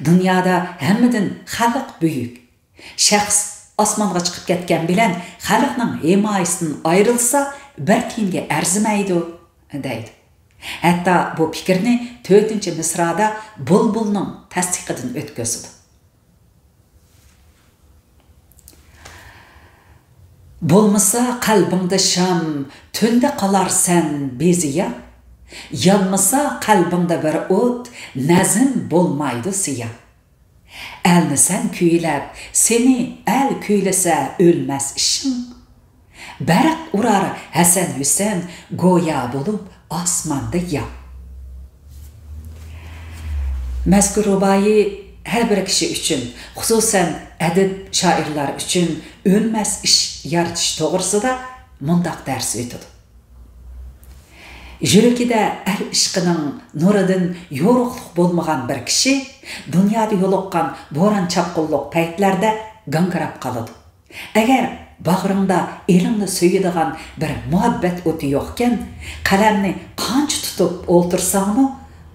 دۇنيادا ھەممىدىن خەلق بۈيۈك. شەخس ئاسمانغا چىقىپ كەتكەن بىلەن خەلقنىڭ ھىمايىسىدىن ئايرىلسا، بىر تىيىنگە ئەرزىمەيدۇ، دەيدۇ. ھەتتا بۇ پىكىرنى تۆتىنچى مىسرادا بۇلبۇلنىڭ تەستىقىدىن ئۆتكۈزىدۇ. بولمىسا قەلبىڭدە شام، تۈندە قالارسەن بىزىيا. يانمىسا قەلبىڭدە بىر ئوت، نەزم بولمايدۇ سىيا. ئەلنى سەن كۈيلەپ، سېنى ئەل كۈيلىسە ئۆلمەس ئىشىڭ. بەرق ئۇرار ھەسەن ھۈسەن، گويا بولۇپ ئاسماندا يا. مەزكۇر رۇبائىي ھەر بىر كىشى ئۈچۈن، خۇسۇسەن ئەدىب شائىرلار ئۈچۈن ئۆلمەس ئىش يارىتىش توغرىسىدا مۇنداق دەرس ئۆتىدۇ. يۈرىكىدە ئەل ئىشقىنىڭ نۇرىدىن يورۇقلۇق بولمىغان بىر كىشى دۇنيادا يولۇققان بوران-چاپقۇنلۇق پەيتلەردە گاڭگىراپ قالىدۇ. ئەگەر باغرىڭدا ئېرىڭنى سۆيىدىغان بىر مۇھەببەت ئوتى يوقكەن، قەلەمنى قانچە تۇتۇپ ئولتۇرساڭمۇ،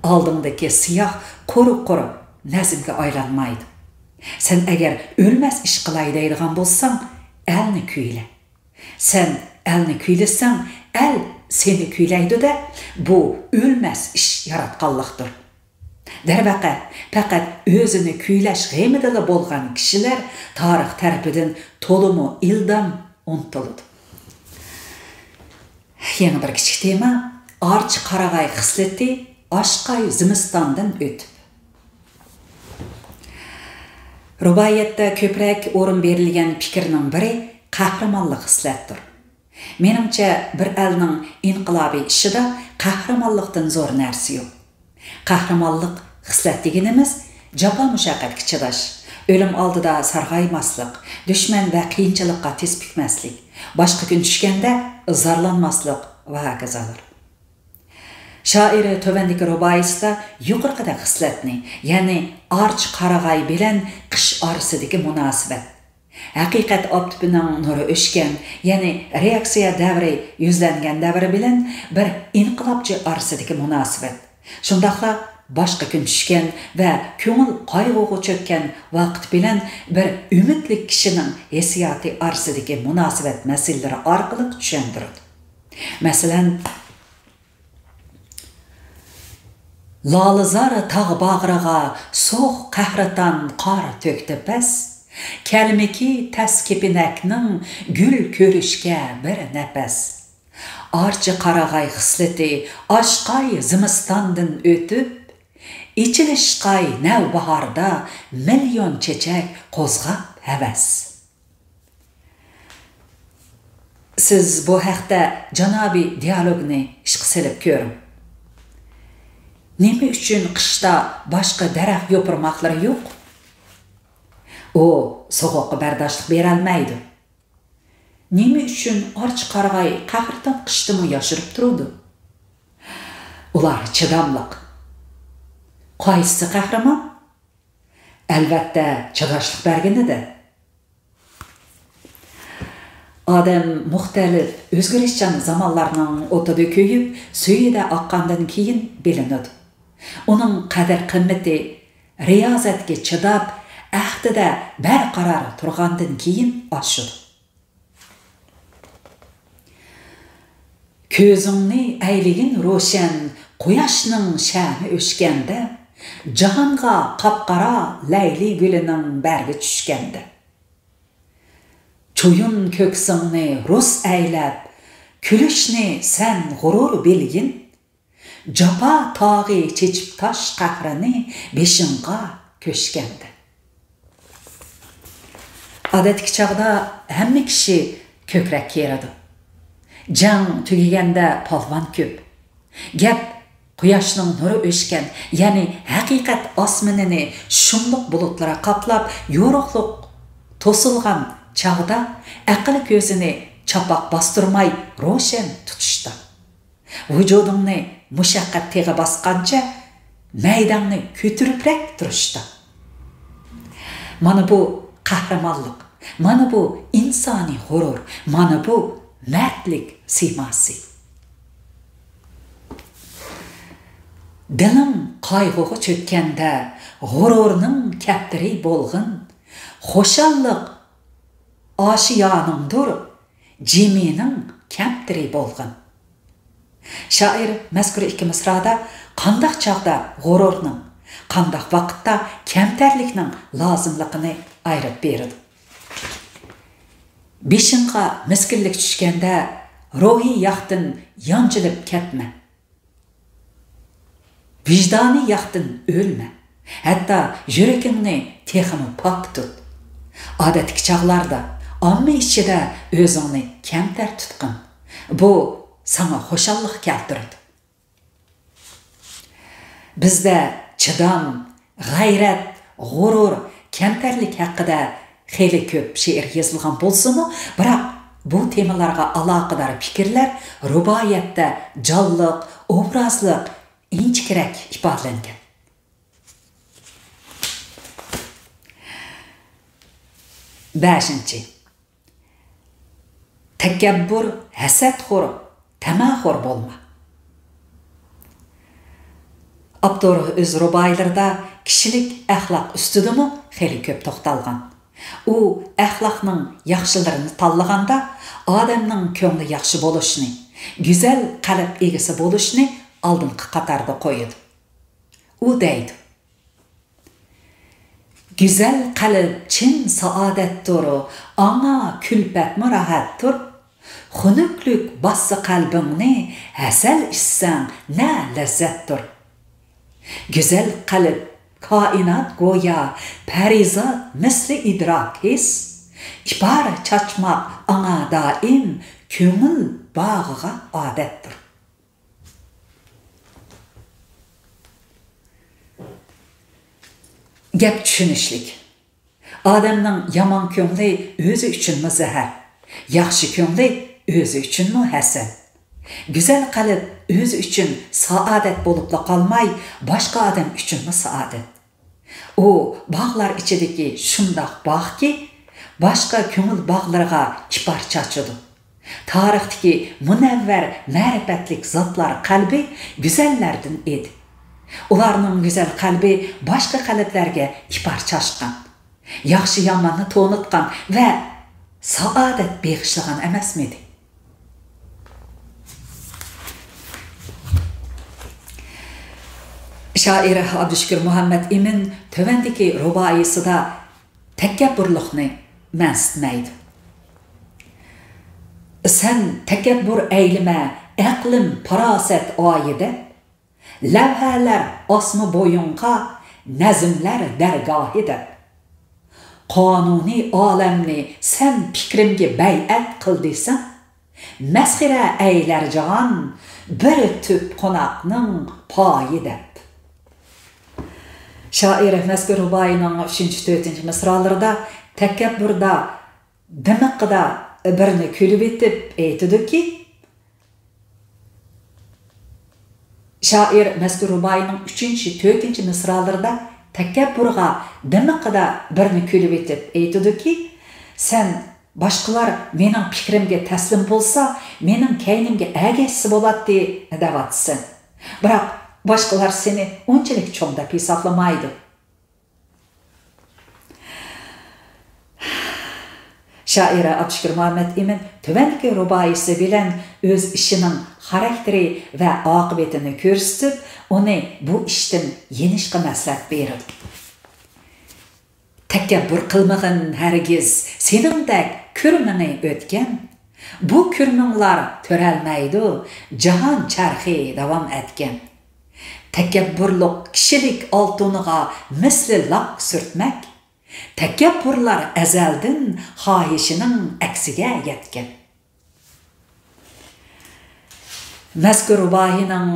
ئالدىڭدىكى سىياھ قۇرۇ-قۇرۇ نەزمگە ئايلانمايدۇ. سەن ئەگەر ئۆلمەس ئىش قىلاي دەيدىغان بولساڭ، ئەلنى كۈيلە. سەن ئەلنى كۈيلىسەڭ، ئەل سېنى كۈيلەيدۇ-دە، بۇ ئۆلمەس ئىش ياراتقانلىقتۇر. دەرۋەقە، پەقەت ئۆزىنى كۈيلەش غېمىدىلا بولغان كىشىلەر تارىخ تەرىپىدىن تولىمۇ ئىلدام ئۇنتۇلىدۇ. يەنە بىر كىچىك تېما، ئارچا قارىغاي خىسلىتى ئاشقاي زىمىستاندىن ئۆتۈپ. رۇبائىيەتتە كۆپرەك ئورۇن بېرىلگەن پىكىرنىڭ بىرى قەھرىمانلىق خىسلەتتۇر. مېنىڭچە، بىر ئەلنىڭ ئىنقىلابىي ئىشىدا قەھرىمانلىقتىن زور نەرسە يوق. قەھرىمانلىق خىسلەت دېگىنىمىز جاپا-مۇشەققەتكە چىداش، ئۆلۈم ئالدىدا سارغايماسلىق، دۈشمەن ۋە قىيىنچىلىققا تىز پۈكمەسلىك، باشقا كۈن چۈشكەندە زارلانماسلىق ۋە ھاكازالار. شائىر تۆۋەندىكى رۇبائىيسىدا يۇقىرىقىدەك خىسلەتنى، يەنى ئارچا قارىغاي بىلەن قىش ئارىسىدىكى مۇناسىۋەت، ھەقىقەت ئاپتىپىنىڭ نۇرى ئۆچكەن، يەنى رېئاكسىيە دەۋرى يۈزلەنگەن دەۋر بىلەن بىر ئىنقىلابچى ئارىسىدىكى مۇناسىۋەت، شۇنداقلا باشقا كۈن چۈشكەن ۋە كۆڭۈل قايغۇغا چۆككەن ۋاقىت بىلەن بىر ئۈمىدلىك كىشىنىڭ ھېسسىياتى ئارىسىدىكى مۇناسىۋەت مەسىلىلىرى ئارقىلىق چۈشەندۈرىدۇ. مەسىلەن، لالىزار تاغ باغرىغا سوغۇق قەھرىتان قار تۆكتى پەس، كەلمىكى تەس كېپىنەكنىڭ گۈل كۆرۈشكە بىر نەپەس. ئارچا قارىغاي خىسلىتى ئاشقاي زىمىستاندىن ئۆتۈپ، ئېچىلىشقاي نەۋباھاردا مىليون چېچەك قوزغاپ ھەۋەس. سىز بۇ ھەقتە جانابىي دىيالوگنى ئىشقا سېلىپ كۆرۈڭ. نېمە ئۈچۈن قىشتا باشقا دەرەخ يوپۇرماقلىرى يوق؟ ئۇ سوغۇققا بەرداشلىق بېرەلمەيدۇ. نېمە ئۈچۈن ئارچا قارىغاي قەھرىتان قىشتىمۇ ياشىرىپ تۇرىدۇ؟ ئۇلار چىداملىق. قايسىسى قەھرىمان؟ ئەلۋەتتە، چىداشلىق بەرگىنىدە. ئادەم مۇختەلىپ، ئۆزگىرىشچان زامانلارنىڭ ئوتىدا كۆيۈپ، سۈيىدە ئاققاندىن كېيىن بىلىنىدۇ. ئۇنىڭ قەدىر-قىممىتى رىيازەتكە چىداپ، ئەھدىدە بەرقارار تۇرغاندىن كېيىن ئاشىدۇ. كۆزۈڭنى ئەيلىگىن روشەن، قۇياشنىڭ شەمى ئۆچكەندە، جاھانغا قاپقارا لەيلى گۈلىنىڭ بەرگى چۈشكەندە. چويۇن كۆكسۈڭنى رۇس ئەيلەپ، كۈلۈشنى سەن غۇرۇر بىلگىن، جاپا تاغى چېچىپ تاش قەھرىنى بېشىڭغا كۆچكەندە. ئادەتتىكى چاغدا ھەممە كىشى كۆكرەك كېرىدۇ. جەڭ تۈگىگەندە پالۋان كۆپ. گەپ قۇياشنىڭ نۇرى ئۆچكەن، يەنى ھەقىقەت ئاسمىنىنى شۇملۇق بۇلۇتلىرى قاپلاپ، يورۇقلۇق توسۇلغان چاغدا ئەقىل كۆزىنى چاپاق باستۇرماي روشەن تۇتۇشتا. ۋۇجۇدۇڭنى مۇشەققەت تېغى باسقانچە مەيدەڭنى كۆتۈرۈپرەك تۇرۇشتا. مانا بۇ قەھرىمانلىق، مانا بۇ ئىنسانىي غۇرۇر، مانا بۇ مەردلىك سىيماسى. دىلىڭ قايغۇغا چۆككەندە غۇرۇرنىڭ كەپتىرى بولغىن، خۇشاللىق ئاشىيانىڭدۇر، جىمىنىڭ كەمتىرى بولغىن. شائىر مەزكۇر ئىككى مىسرادا قانداق چاغدا غۇرۇرنىڭ، قانداق ۋاقىتتا كەمتەرلىكنىڭ لازىملىقىنى ئايرىپ بېرىدۇ. بېشىڭغا مىسكىنلىك چۈشكەندە، روھىي ياقتىن يانجىلىپ كەتمە. ۋىجدانىي ياقتىن ئۆلمە. ھەتتا يۈرىكىڭنى تېخىمۇ پاك تۇت. ئادەتتىكى چاغلاردا ئامما ئىچىدە ئۆزۈڭنى كەمتەر تۇتقىن. بۇ ساڭا خۇشاللىق كەلتۈرىدۇ. بىزدە چىدام، غەيرەت، غۇرۇر، كەمتەرلىك ھەققىدە خېلى كۆپ شېئىر يېزىلغان بولسىمۇ، بىراق بۇ تېمىلارغا ئالاقىدار پىكىرلەر رۇبائىيەتتە جانلىق، ئوبرازلىق، ئىنچىكىرەك ئىپادىلەنگەن. بەشىنچى، تەكەببۇر، ھەسەتخور، تەمەخور بولما. ئاپتور ئۆز رۇبائىيلىرىدا كىشىلىك ئەخلاق ئۈستىدىمۇ خېلى كۆپ توختالغان. ئۇ ئەخلاقنىڭ ياخشىلىرىنى تاللىغاندا، ئادەمنىڭ كۆڭلى ياخشى بولۇشنى، گۈزەل قەلب ئىگىسى بولۇشنى ئالدىنقى قاتاردا قويىدۇ. ئۇ دەيدۇ: گۈزەل قەلب چىن سائادەتتۇر، ئاڭا كۈلپەتمۇ راھەتتۇر. خۇنۈكلۈك باسسا قەلبىڭنى، ھەسەل ئىچسەڭ نە لەززەتتۇر. گۈزەل قەلب كائىنات گويا، پەرىزات مىسلى ئىدراك ھېس. ئىپار چاچماق ئاڭا دائىم، كۆڭۈل باغىغا ئادەتتۇر. گەپ چۈشىنىشلىك. ئادەمنىڭ يامان كۆڭلى ئۆزى ئۈچۈنمۇ زەھەر، ياخشى كۆڭلى ئۆزى ئۈچۈنمۇ ھەسەل. گۈزەل قەلب ئۆزى ئۈچۈن سائادەت بولۇپلا قالماي، باشقا ئادەم ئۈچۈنمۇ سائادەت. ئۇ باغلار ئىچىدىكى شۇنداق باغكى، باشقا كۆڭۈل باغلىرىغا ئىپار چاچىدۇ. تارىختىكى مۇنەۋۋەر مەرىپەتلىك زاتلار قەلبى گۈزەللەردىن ئىدى. ئۇلارنىڭ گۈزەل قەلبى باشقا قەلبلەرگە ئىپار چاچقان، ياخشى-ياماننى تونۇتقان ۋە سائادەت بېغىشلىغان ئەمەسمىدى؟ شائىر ئابدۇشۈكۈر مۇھەممەد ئىمىن تۆۋەندىكى رۇبائىيسىدا تەكەببۇرلۇقنى مەنسىتمەيدۇ. سەن تەكەببۇر ئەيلىمە، ئەقلىم پاراسەت ئايى دەپ، لەۋھەلەر ئاسما بويۇڭغا، نەزملەر دەرگاھى دەپ. قانۇنى ئالەمنى سەن پىكرىمگە بەيئەت قىل دېسەڭ، مەسخىرە ئەيلەر جاھان بىر تۈپ قوناقنىڭ پايى دەپ. شائىر مەزكۇر رۇبائىينىڭ ئۈچىنچى، تۆتىنچى مىسرالىرىدا تەكەببۇردا دىمىقىدا بىرنى كۈلۈۋېتىپ ئېيتىدۇكى، شائىر مەزكۇر رۇبائىينىڭ ئۈچىنچى، تۆتىنچى مىسرالىرىدا تەكەببۇرغا دىمىقىدا بىرنى كۈلۈۋېتىپ ئېيتىدۇكى، سەن باشقىلار مېنىڭ پىكرىمگە تەسلىم بولسا، مېنىڭ كەينىمگە ئەگەشسە بولاتتى دەۋاتىسەن. بىراق باشقىلار سېنى ئۇنچىلىك چوڭ دەپ ھېسابلىمايدۇ. شائىرە ئابدۇشۈكۈر مۇھەممەت ئىمىن تۆۋەندىكى رۇبائىيسى بىلەن ئۆز ئىشىنىڭ خاراكتېرى ۋە ئاقىۋىتىنى كۆرسىتىپ، ئۇنى بۇ ئىشتىن يېنىشقا مەسلىھەت بېرىدۇ. تەكەببۇر قىلمىغىن ھەرگىز سېنىڭدەك كۈرمىڭى ئۆتكەن. بۇ كۈرمىڭلار تۆرەلمەيدۇ، جاھان چەرخى داۋام ئەتكەن. تەكەببۇرلۇق كىشىلىك ئالتۇنىغا مىسلى لاك سۈرتمەك. تەكەببۇرلار ئەزەلدىن خاھىشىنىڭ ئەكسىگە يەتكەن. مەزكۇر رۇبائىينىڭ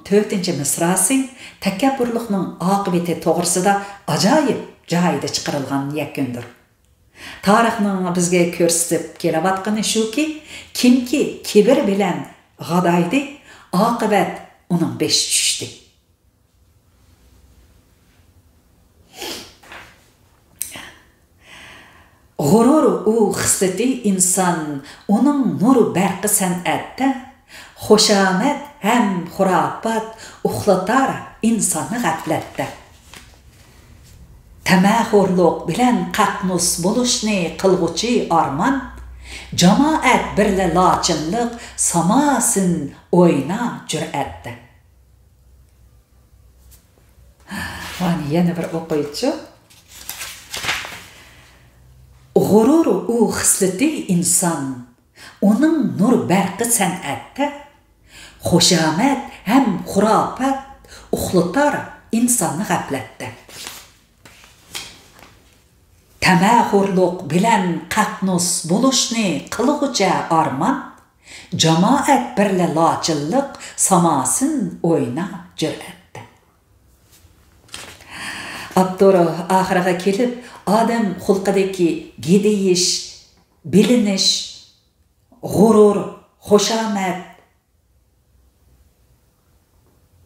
تۆتىنچى مىسراسى تەكەببۇرلۇقنىڭ ئاقىۋىتى توغرىسىدا ئاجايىپ جايىدا چىقىرىلغان يەكۈندۇر. تارىخنىڭ بىزگە كۆرسىتىپ كېلىۋاتقىنى شۇكى، كىمكى كىبىر بىلەن غادايدى، ئاقىۋەت ئۇنىڭ بېشى چۈشتى. غۇرۇر ئۇ خىسلىتى ئىنسان، ئۇنىڭ نۇر بەرقى سەنئەتتە، خۇشامەت ھەم خۇراپات ئۇخلىتار ئىنساننى غەپلەتتە. تەمەخورلۇق بىلەن قەقنۇس بولۇشنى قىلغۇچى ئارمان، جامائەت بىرلە لاچىنلىق ساماسىن ئوينا جۈرئەتتە. مانا يەنە بىر ئوقۇيچۇ. غۇرۇر ئۇ خىسلىتى ئىنسان، ئۇنىڭ نۇر بەرقى سەنئەتتە، خۇشامەت ھەم خۇراپات ئۇخلىتار ئىنساننى غەپلەتتە. تەمەخورلۇق بىلەن قەقنۇس بولۇشنى قىلغۇچە ئارمان، جامائەت بىرلە لاچىنلىق ساماسىن ئوينا جۈرئەتتە. ئاپتور ئاخىرىغا كېلىپ، ئادەم خۇلقىدىكى گىدىيىش، بىلىنىش، غۇرۇر، خۇشامەت.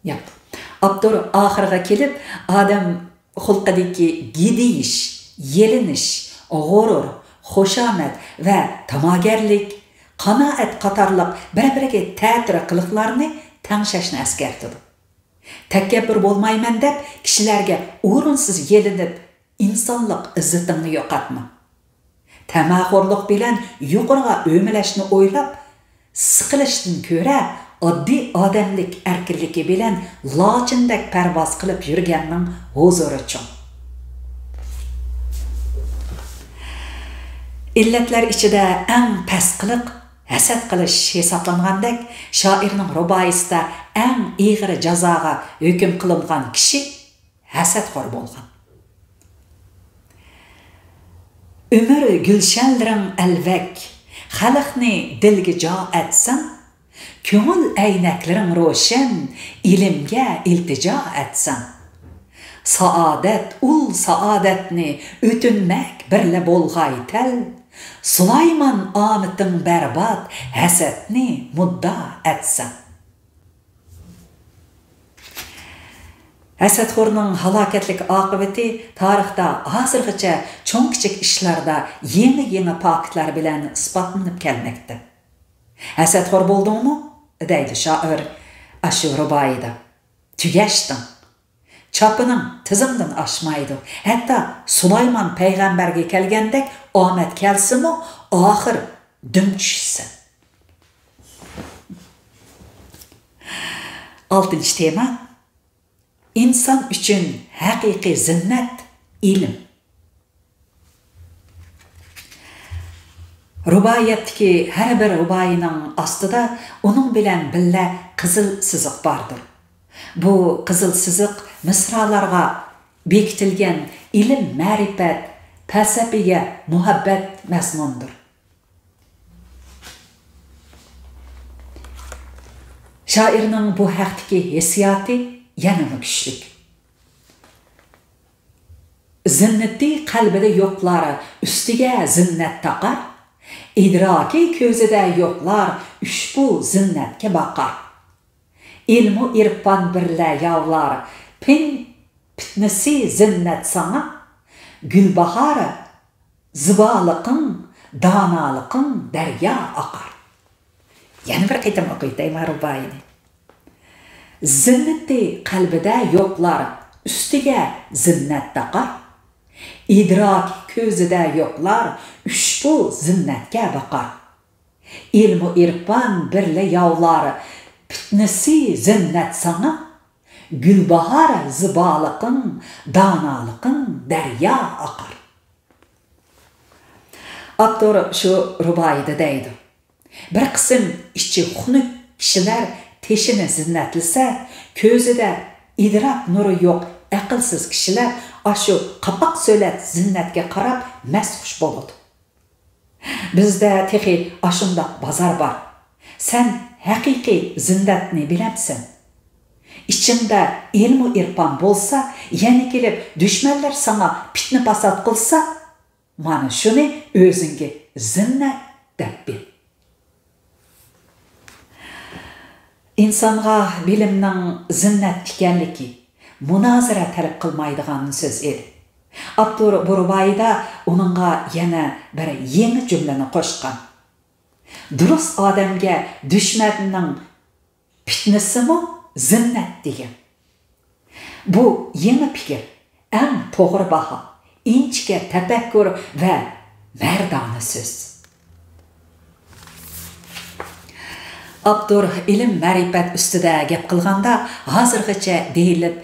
ياق. ئاپتور ئاخىرىغا كېلىپ، ئادەم خۇلقىدىكى گىدىيىش، يېلىنىش، غۇرۇر، خۇشامەت ۋە تاماگەرلىك، قانائەت قاتارلىق بىر-بىرىگە تەتۈر قىلىقلارنى تەڭشەشنى ئەسكەرتىدۇ. تەكەببۇر بولمايمەن دەپ، كىشىلەرگە ئورۇنسىز يېلىنىپ، ئىنسانلىق ئىززىتىڭنى يوقاتما. تەمەخورلۇق بىلەن يۇقىرىغا ئۆمىلەشنى ئويلاپ، سىقىلىشتىن كۆرە ئاددىي ئادەملىك ئەركىنلىكى بىلەن لاچىندەك پەرۋاز قىلىپ يۈرگەننىڭ ھۇزۇرى چوڭ. ئىللەتلەر ئىچىدە ئەڭ پەس قىلىق ھەسەت قىلىش ھېسابلانغاندەك، شائىرنىڭ رۇبائىيسىدا ئەڭ ئېغىر جازاغا ھۆكۈم قىلىنغان كىشى ھەسەتخور بولغان. ئۆمۈر گۈلشەنلىرىڭ ئەلۋەك، خەلقنى دىلگە جا ئەتسەڭ، كۆڭۈل ئەينەكلىرىڭ روشەن، ئىلىمگە ئىلتىجا ئەتسەڭ. سائادەت، ئۇل سائادەتنى ئۆتۈنمەك بىرلە بولغاي تەل، سۇلايمان ئامىتىڭ بەربات، ھەسەتنى مۇددا ئەتسەڭ. ھەسەتخورنىڭ ھالاكەتلىك ئاقىۋىتى تارىختا ھازىرغىچە چوڭ-كىچىك ئىشلاردا يېڭى-يېڭى پاكىتلار بىلەن ئىسپاتلىنىپ كەلمەكتە. «ھەسەتخور بولدۇڭمۇ؟» دەيدۇ شائىر ئاشۇ رۇبائىيدا. «تۈگەشتىڭ. چاپىنىڭ تىزىڭدىن ئاشمايدۇ. ھەتتا سۇلايمان پەيغەمبەرگە كەلگەندەك ئامەت كەلسىمۇ، ئاخىر دۈم چۈشىسەن.» ئالتىنچى تېما. ئىنسان ئۈچۈن ھەقىقىي زىننەت، ئىلىم. رۇبائىيەتتىكى ھەر بىر رۇبائىينىڭ ئاستىدا ئۇنىڭ بىلەن بىللە قىزىل سىزىق باردۇر. بۇ قىزىل سىزىق مىسرالارغا بېكىتىلگەن ئىلىم-مەرىپەت، پەلسەپىگە مۇھەببەت مەزمۇنىدۇر. شائىرنىڭ بۇ ھەقتىكى ھېسسىياتى يەنىمۇ كۈچلۈك. زىننىتى قەلبىدە يوقلار ئۈستىگە زىننەت تاقار، ئىدراكى كۆزىدە يوقلار ئۇشبۇ زىننەتكە باقار. ئىلمۇ ئىرپان بىرلە ياۋلار، پىن پىتنىسى زىننەت ساڭا، گۈلباھار زىبالىقىڭ، دانالىقىڭ دەريا ئاقار. يەنە بىر قېتىم ئوقۇۋېتەي مانا رۇبائىينى. زىننىتى قەلبىدە يوقلار ئۈستىگە زىننەت تاقار، ئىدراكى كۆزىدە يوقلار ئۇشبۇ زىننەتكە باقار. ئىلمۇ ئىرپان بىرلە ياۋلار پىتنىسى زىننەت ساڭا، گۈلباھار زىبالىقىڭ، دانالىقىڭ دەريا ئاقار. ئاپتور شۇ رۇبائىيدا دەيدۇ، بىر قىسىم ئىچى خۇنۈك كىشىلەر تېشىنى زىننەتلىسە، كۆزىدە ئىدراك نۇرى يوق ئەقىلسىز كىشىلەر ئاشۇ قاپاق سۆلەت زىننەتكە قاراپ مەستخۇش بولىدۇ. بىزدە تېخى ئاشۇنداق بازار بار. سەن ھەقىقىي زىننەتنى بىلەمسەن؟ ئىچىڭدە ئىلمۇ ئىرپان بولسا، يەنە كېلىپ دۈشمەنلەر ساڭا پىتنە-پاسات قىلسا، مانا شۇنى ئۆزۈڭگە زىننەت دەپ بىل. ئىنسانغا بىلىمنىڭ زىننەت ئىكەنلىكى مۇنازىرە تەلەپ قىلمايدىغان سۆز ئىدى. ئاپتور بۇ رۇبائىيدا ئۇنىڭغا يەنە بىر يېڭى جۈملىنى قوشقان. دۇرۇس ئادەمگە دۈشمەننىڭ پىتنىسىمۇ زىننەت دېگەن. بۇ يېڭى پىكىر، ئەڭ توغرا باھا، ئىنچىكە تەپەككۇر ۋە مەردانە سۆز. ئاپتور ئىلىم-مەرىپەت ئۈستىدە گەپ قىلغاندا، ھازىرغىچە دېيىلىپ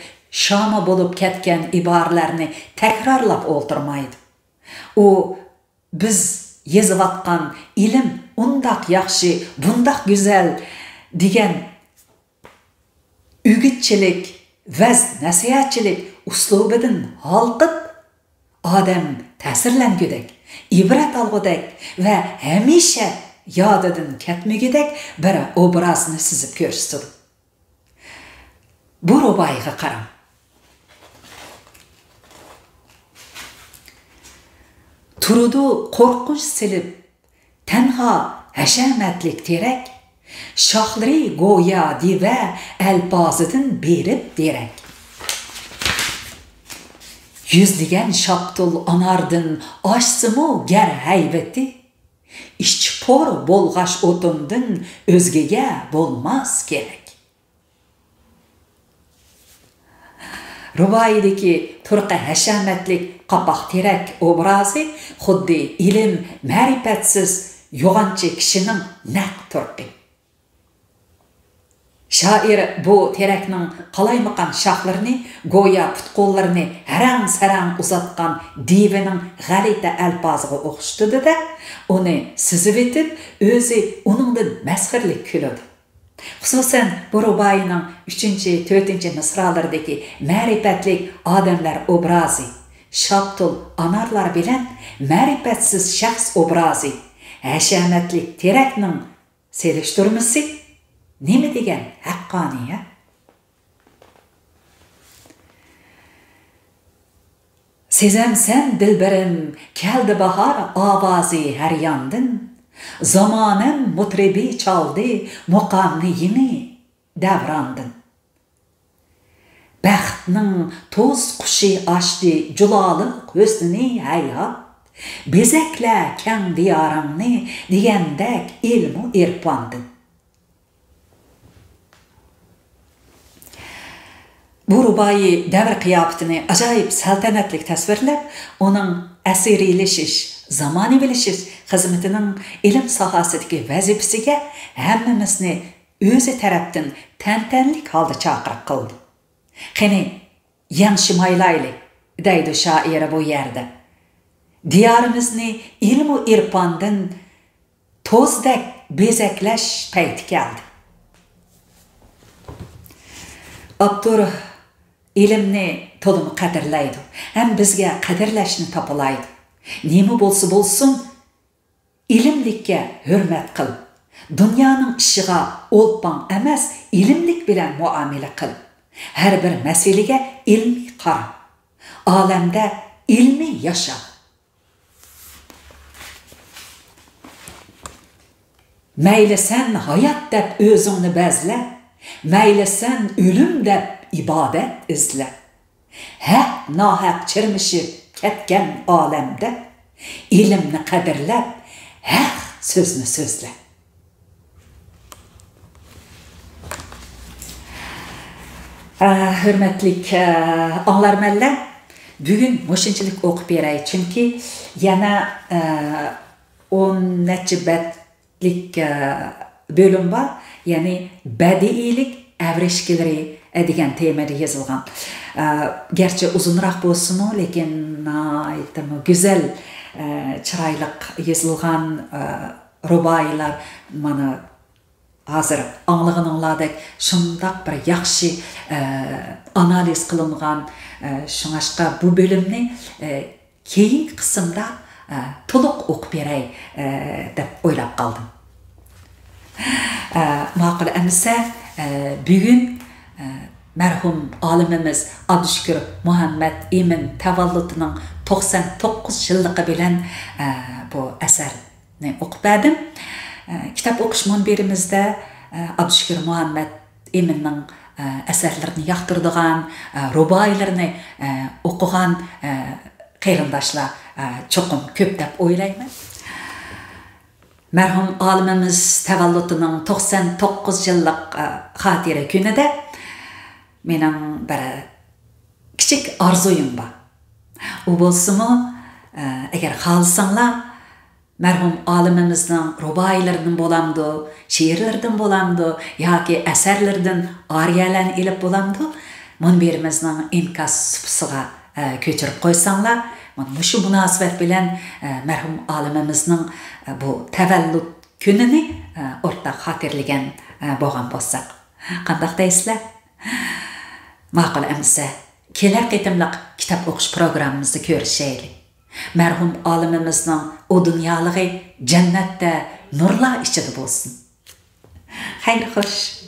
شاما بولۇپ كەتكەن ئىبارىلەرنى تەكرارلاپ ئولتۇرمايدۇ. ئۇ بىز يېزىۋاتقان «ئىلىم ئۇنداق ياخشى، بۇنداق گۈزەل» دېگەن ئۈگۈتچىلىك، ۋەز-نەسىھەتچىلىك ئۇسلۇبىدىن ھالقىپ، ئادەم تەسىرلەنگۈدەك، ئىبرەت ئالغۇدەك ۋە ھەمىشە يادىدىن كەتمىگۈدەك بىر ئوبرازنى سىزىپ كۆرسىتىدۇ. بۇ رۇبائىيغا قاراڭ. تۇرىدۇ قورقۇنچ سېلىپ تەنھا ھەشەمەتلىك تېرەك، شاخلىرى گويا دىۋە ئەلپازىدىن بېرىپ دېرەك. يۈزلىگەن شاپتۇل ئاناردىن ئاشسىمۇ گەر ھەيۋىتى، ئىچى پور بولغاچ ئوتۇندىن ئۆزگىگە بولماس كېرەك. رۇبائىيدىكى تۇرقى ھەشەمەتلىك قاپاق تېرەك ئوبرازى خۇددى ئىلىم، مەرىپەتسىز يوغانچى كىشىنىڭ نەق تۇرقى. شائىر بۇ تېرەكنىڭ قالايمىقان شاخلىرىنى گويا پۇت-قوللىرىنى ھەرەڭ-سەرەڭ ئۇزاتقان دىۋىنىڭ غەلىتە ئەلپازىغا ئوخشىتىدۇ-دە، ئۇنى سىزىۋېتىپ، ئۆزى ئۇنىڭدىن مەسخىرىلىك كۈلىدۇ. خۇسۇسەن، بۇ رۇبائىينىڭ ئۈچىنچى، تۆتىنچى مىسرالىرىدىكى مەرىپەتلىك ئادەملەر ئوبرازى، شاپتۇل ئانارلار بىلەن مەرىپەتسىز شەخس ئوبرازى، ھەشەمەتلىك تېرەكنىڭ سېلىشتۇرمىسى نېمە دېگەن ھەققانىي، ھە؟ سېزەمسەن دىلبىرىم، كەلدى باھار ئاۋازى ھەر ياندىن، زامانەم مۇترىبى چالدى مۇقامنى يېڭى دەۋراندىن. بەختنىڭ توز قۇشى ئاچتى جۇلالىق ھۆسنىنى ھەيھات، بېزەكلە كەڭ دىيارىڭنى دېگەندەك ئىلمۇ ئېرپاندىن. بۇ رۇبائىي دەۋر قىياپىتىنى ئاجايىپ سەلتەنەتلىك تەسۋىرلەپ، ئۇنىڭ ئەسىرىيلىشىش، زامانىۋىلىشىش خىزمىتىنىڭ ئىلىم ساھەسىدىكى ۋەزىپىسىگە ھەممىمىزنى ئۆزى تەرەپتىن تەنتەنىلىك ھالدا چاقىرىق قىلدى. قېنى، يەڭ شىمايلايلى، دەيدۇ شائىرە بۇ يەردە. دىيارىمىزنى ئىلمۇ ئېرپاندىن توزدەك بېزەكلەش پەيتى كەلدى. ئاپتور ئىلىمنى تولىمۇ قەدىرلەيدۇ ھەم بىزگە قەدىرلەشنى تاپىلايدۇ. نېمە بولسا بولسۇن، ئىلىملىككە ھۆرمەت قىل. دۇنيانىڭ ئىشىغا ئولپاڭ ئەمەس، ئىلىملىك بىلەن مۇئامىلە قىل. ھەر بىر مەسىلىگە ئىلمىي قارا. ئالەمدە ئىلمىي ياشا. مەيلى سەن ھايات دەپ ئۆزۈڭنى بەزلە، مەيلى سەن ئۆلۈم دەپ ئىبادەت ئىزلە. ھەق-ناھەق چىرمىشىپ كەتكەن ئالەمدە، ئىلىمنى قەدىرلەپ، ھەق سۆزنى سۆزلە. ئە، ھۆرمەتلىك، ئە، ئاڭلارمەنلەر، بۈگۈن مۇشۇنچىلىك ئوقۇپ بېرەي، چۈنكى يەنە، ئە، ئون نەچچە بەتلىك، ئە، بۆلۈم بار، يەنى بەدىئىيلىك ئەۋرىشكىلىرى، ئە، دېگەن تېمىدا يېزىلغان. ئە، گەرچە ئۇزۇنراق بولسىمۇ، لېكىن ناھايىتىمۇ گۈزەل، ئە، چىرايلىق يېزىلغان، ئە، رۇبائىيلار مانا ھازىر ئاڭلىغىنىڭلاردەك شۇنداق بىر ياخشى، ئە، ئانالىز قىلىنغان، ئە، شۇڭاشقا بۇ بۆلۈمنى، ئە، كېيىنكى قىسىمدا، ئە، تولۇق ئوقۇپ بېرەي، ئە، دەپ ئويلاپ قالدىم. ئە، ماقۇل ئەمىسە، ئە، بۈگۈن، ئە، مەرھۇم ئالىمىمىز ئابدۇشۈكۈر مۇھەممەت ئىمىن تەۋەللۇتىنىڭ توقسان توققۇز يىللىقى بىلەن، ئە، بۇ ئەسەرنى ئوقۇپ بەردىم. ئە، كىتاب ئوقۇش مۇنبىرىمىزدە، ئە، ئابدۇشۈكۈر مۇھەممەت ئىمىننىڭ، ئە، ئەسەرلىرىنى ياقتۇرىدىغان، ئە، رۇبائىيلىرىنى، ئە، ئوقۇغان، ئە، قېرىنداشلار، ئە، چوقۇم كۆپ دەپ ئويلايمەن. مەرھۇم ئالىمىمىز تەۋەللۇتىنىڭ توقسان توققۇز يىللىق، ئە، خاتىرە كۈنىدە مېنىڭ بىر كىچىك ئارزۇيۇم بار. ئۇ بولسىمۇ، ئە، ئەگەر خالىساڭلار، مەرھۇم ئالىمىمىزنىڭ رۇبائىيلىرىدىن بولامدۇ، شېئىرلىرىدىن بولامدۇ ياكى ئەسەرلىرىدىن ئارىيەلەرنى ئېلىپ بولامدۇ، مۇنبىرىمىزنىڭ ئىنكاس سۇپىسىغا، ئە، كۆچۈرۈپ قويساڭلار، مانا مۇشۇ مۇناسىۋەت بىلەن، ئە، مەرھۇم ئالىمىمىزنىڭ، ئە، بۇ تەۋەللۇت كۈنىنى، ئە، ئورتاق خاتىرىلىگەن، ئە، بولغان بولساق. قانداق دەيسىلەر؟ ماقۇل ئەمىسە، كېلەر قېتىملىق كىتاب ئوقۇش پروگراممىمىزدا كۆرۈشەيلى. مەرھۇم ئالىمىمىزنىڭ ئۇ دۇنيالىقى جەننەتتە نۇرلار ئىچىدە بولسۇن. خەير خوش.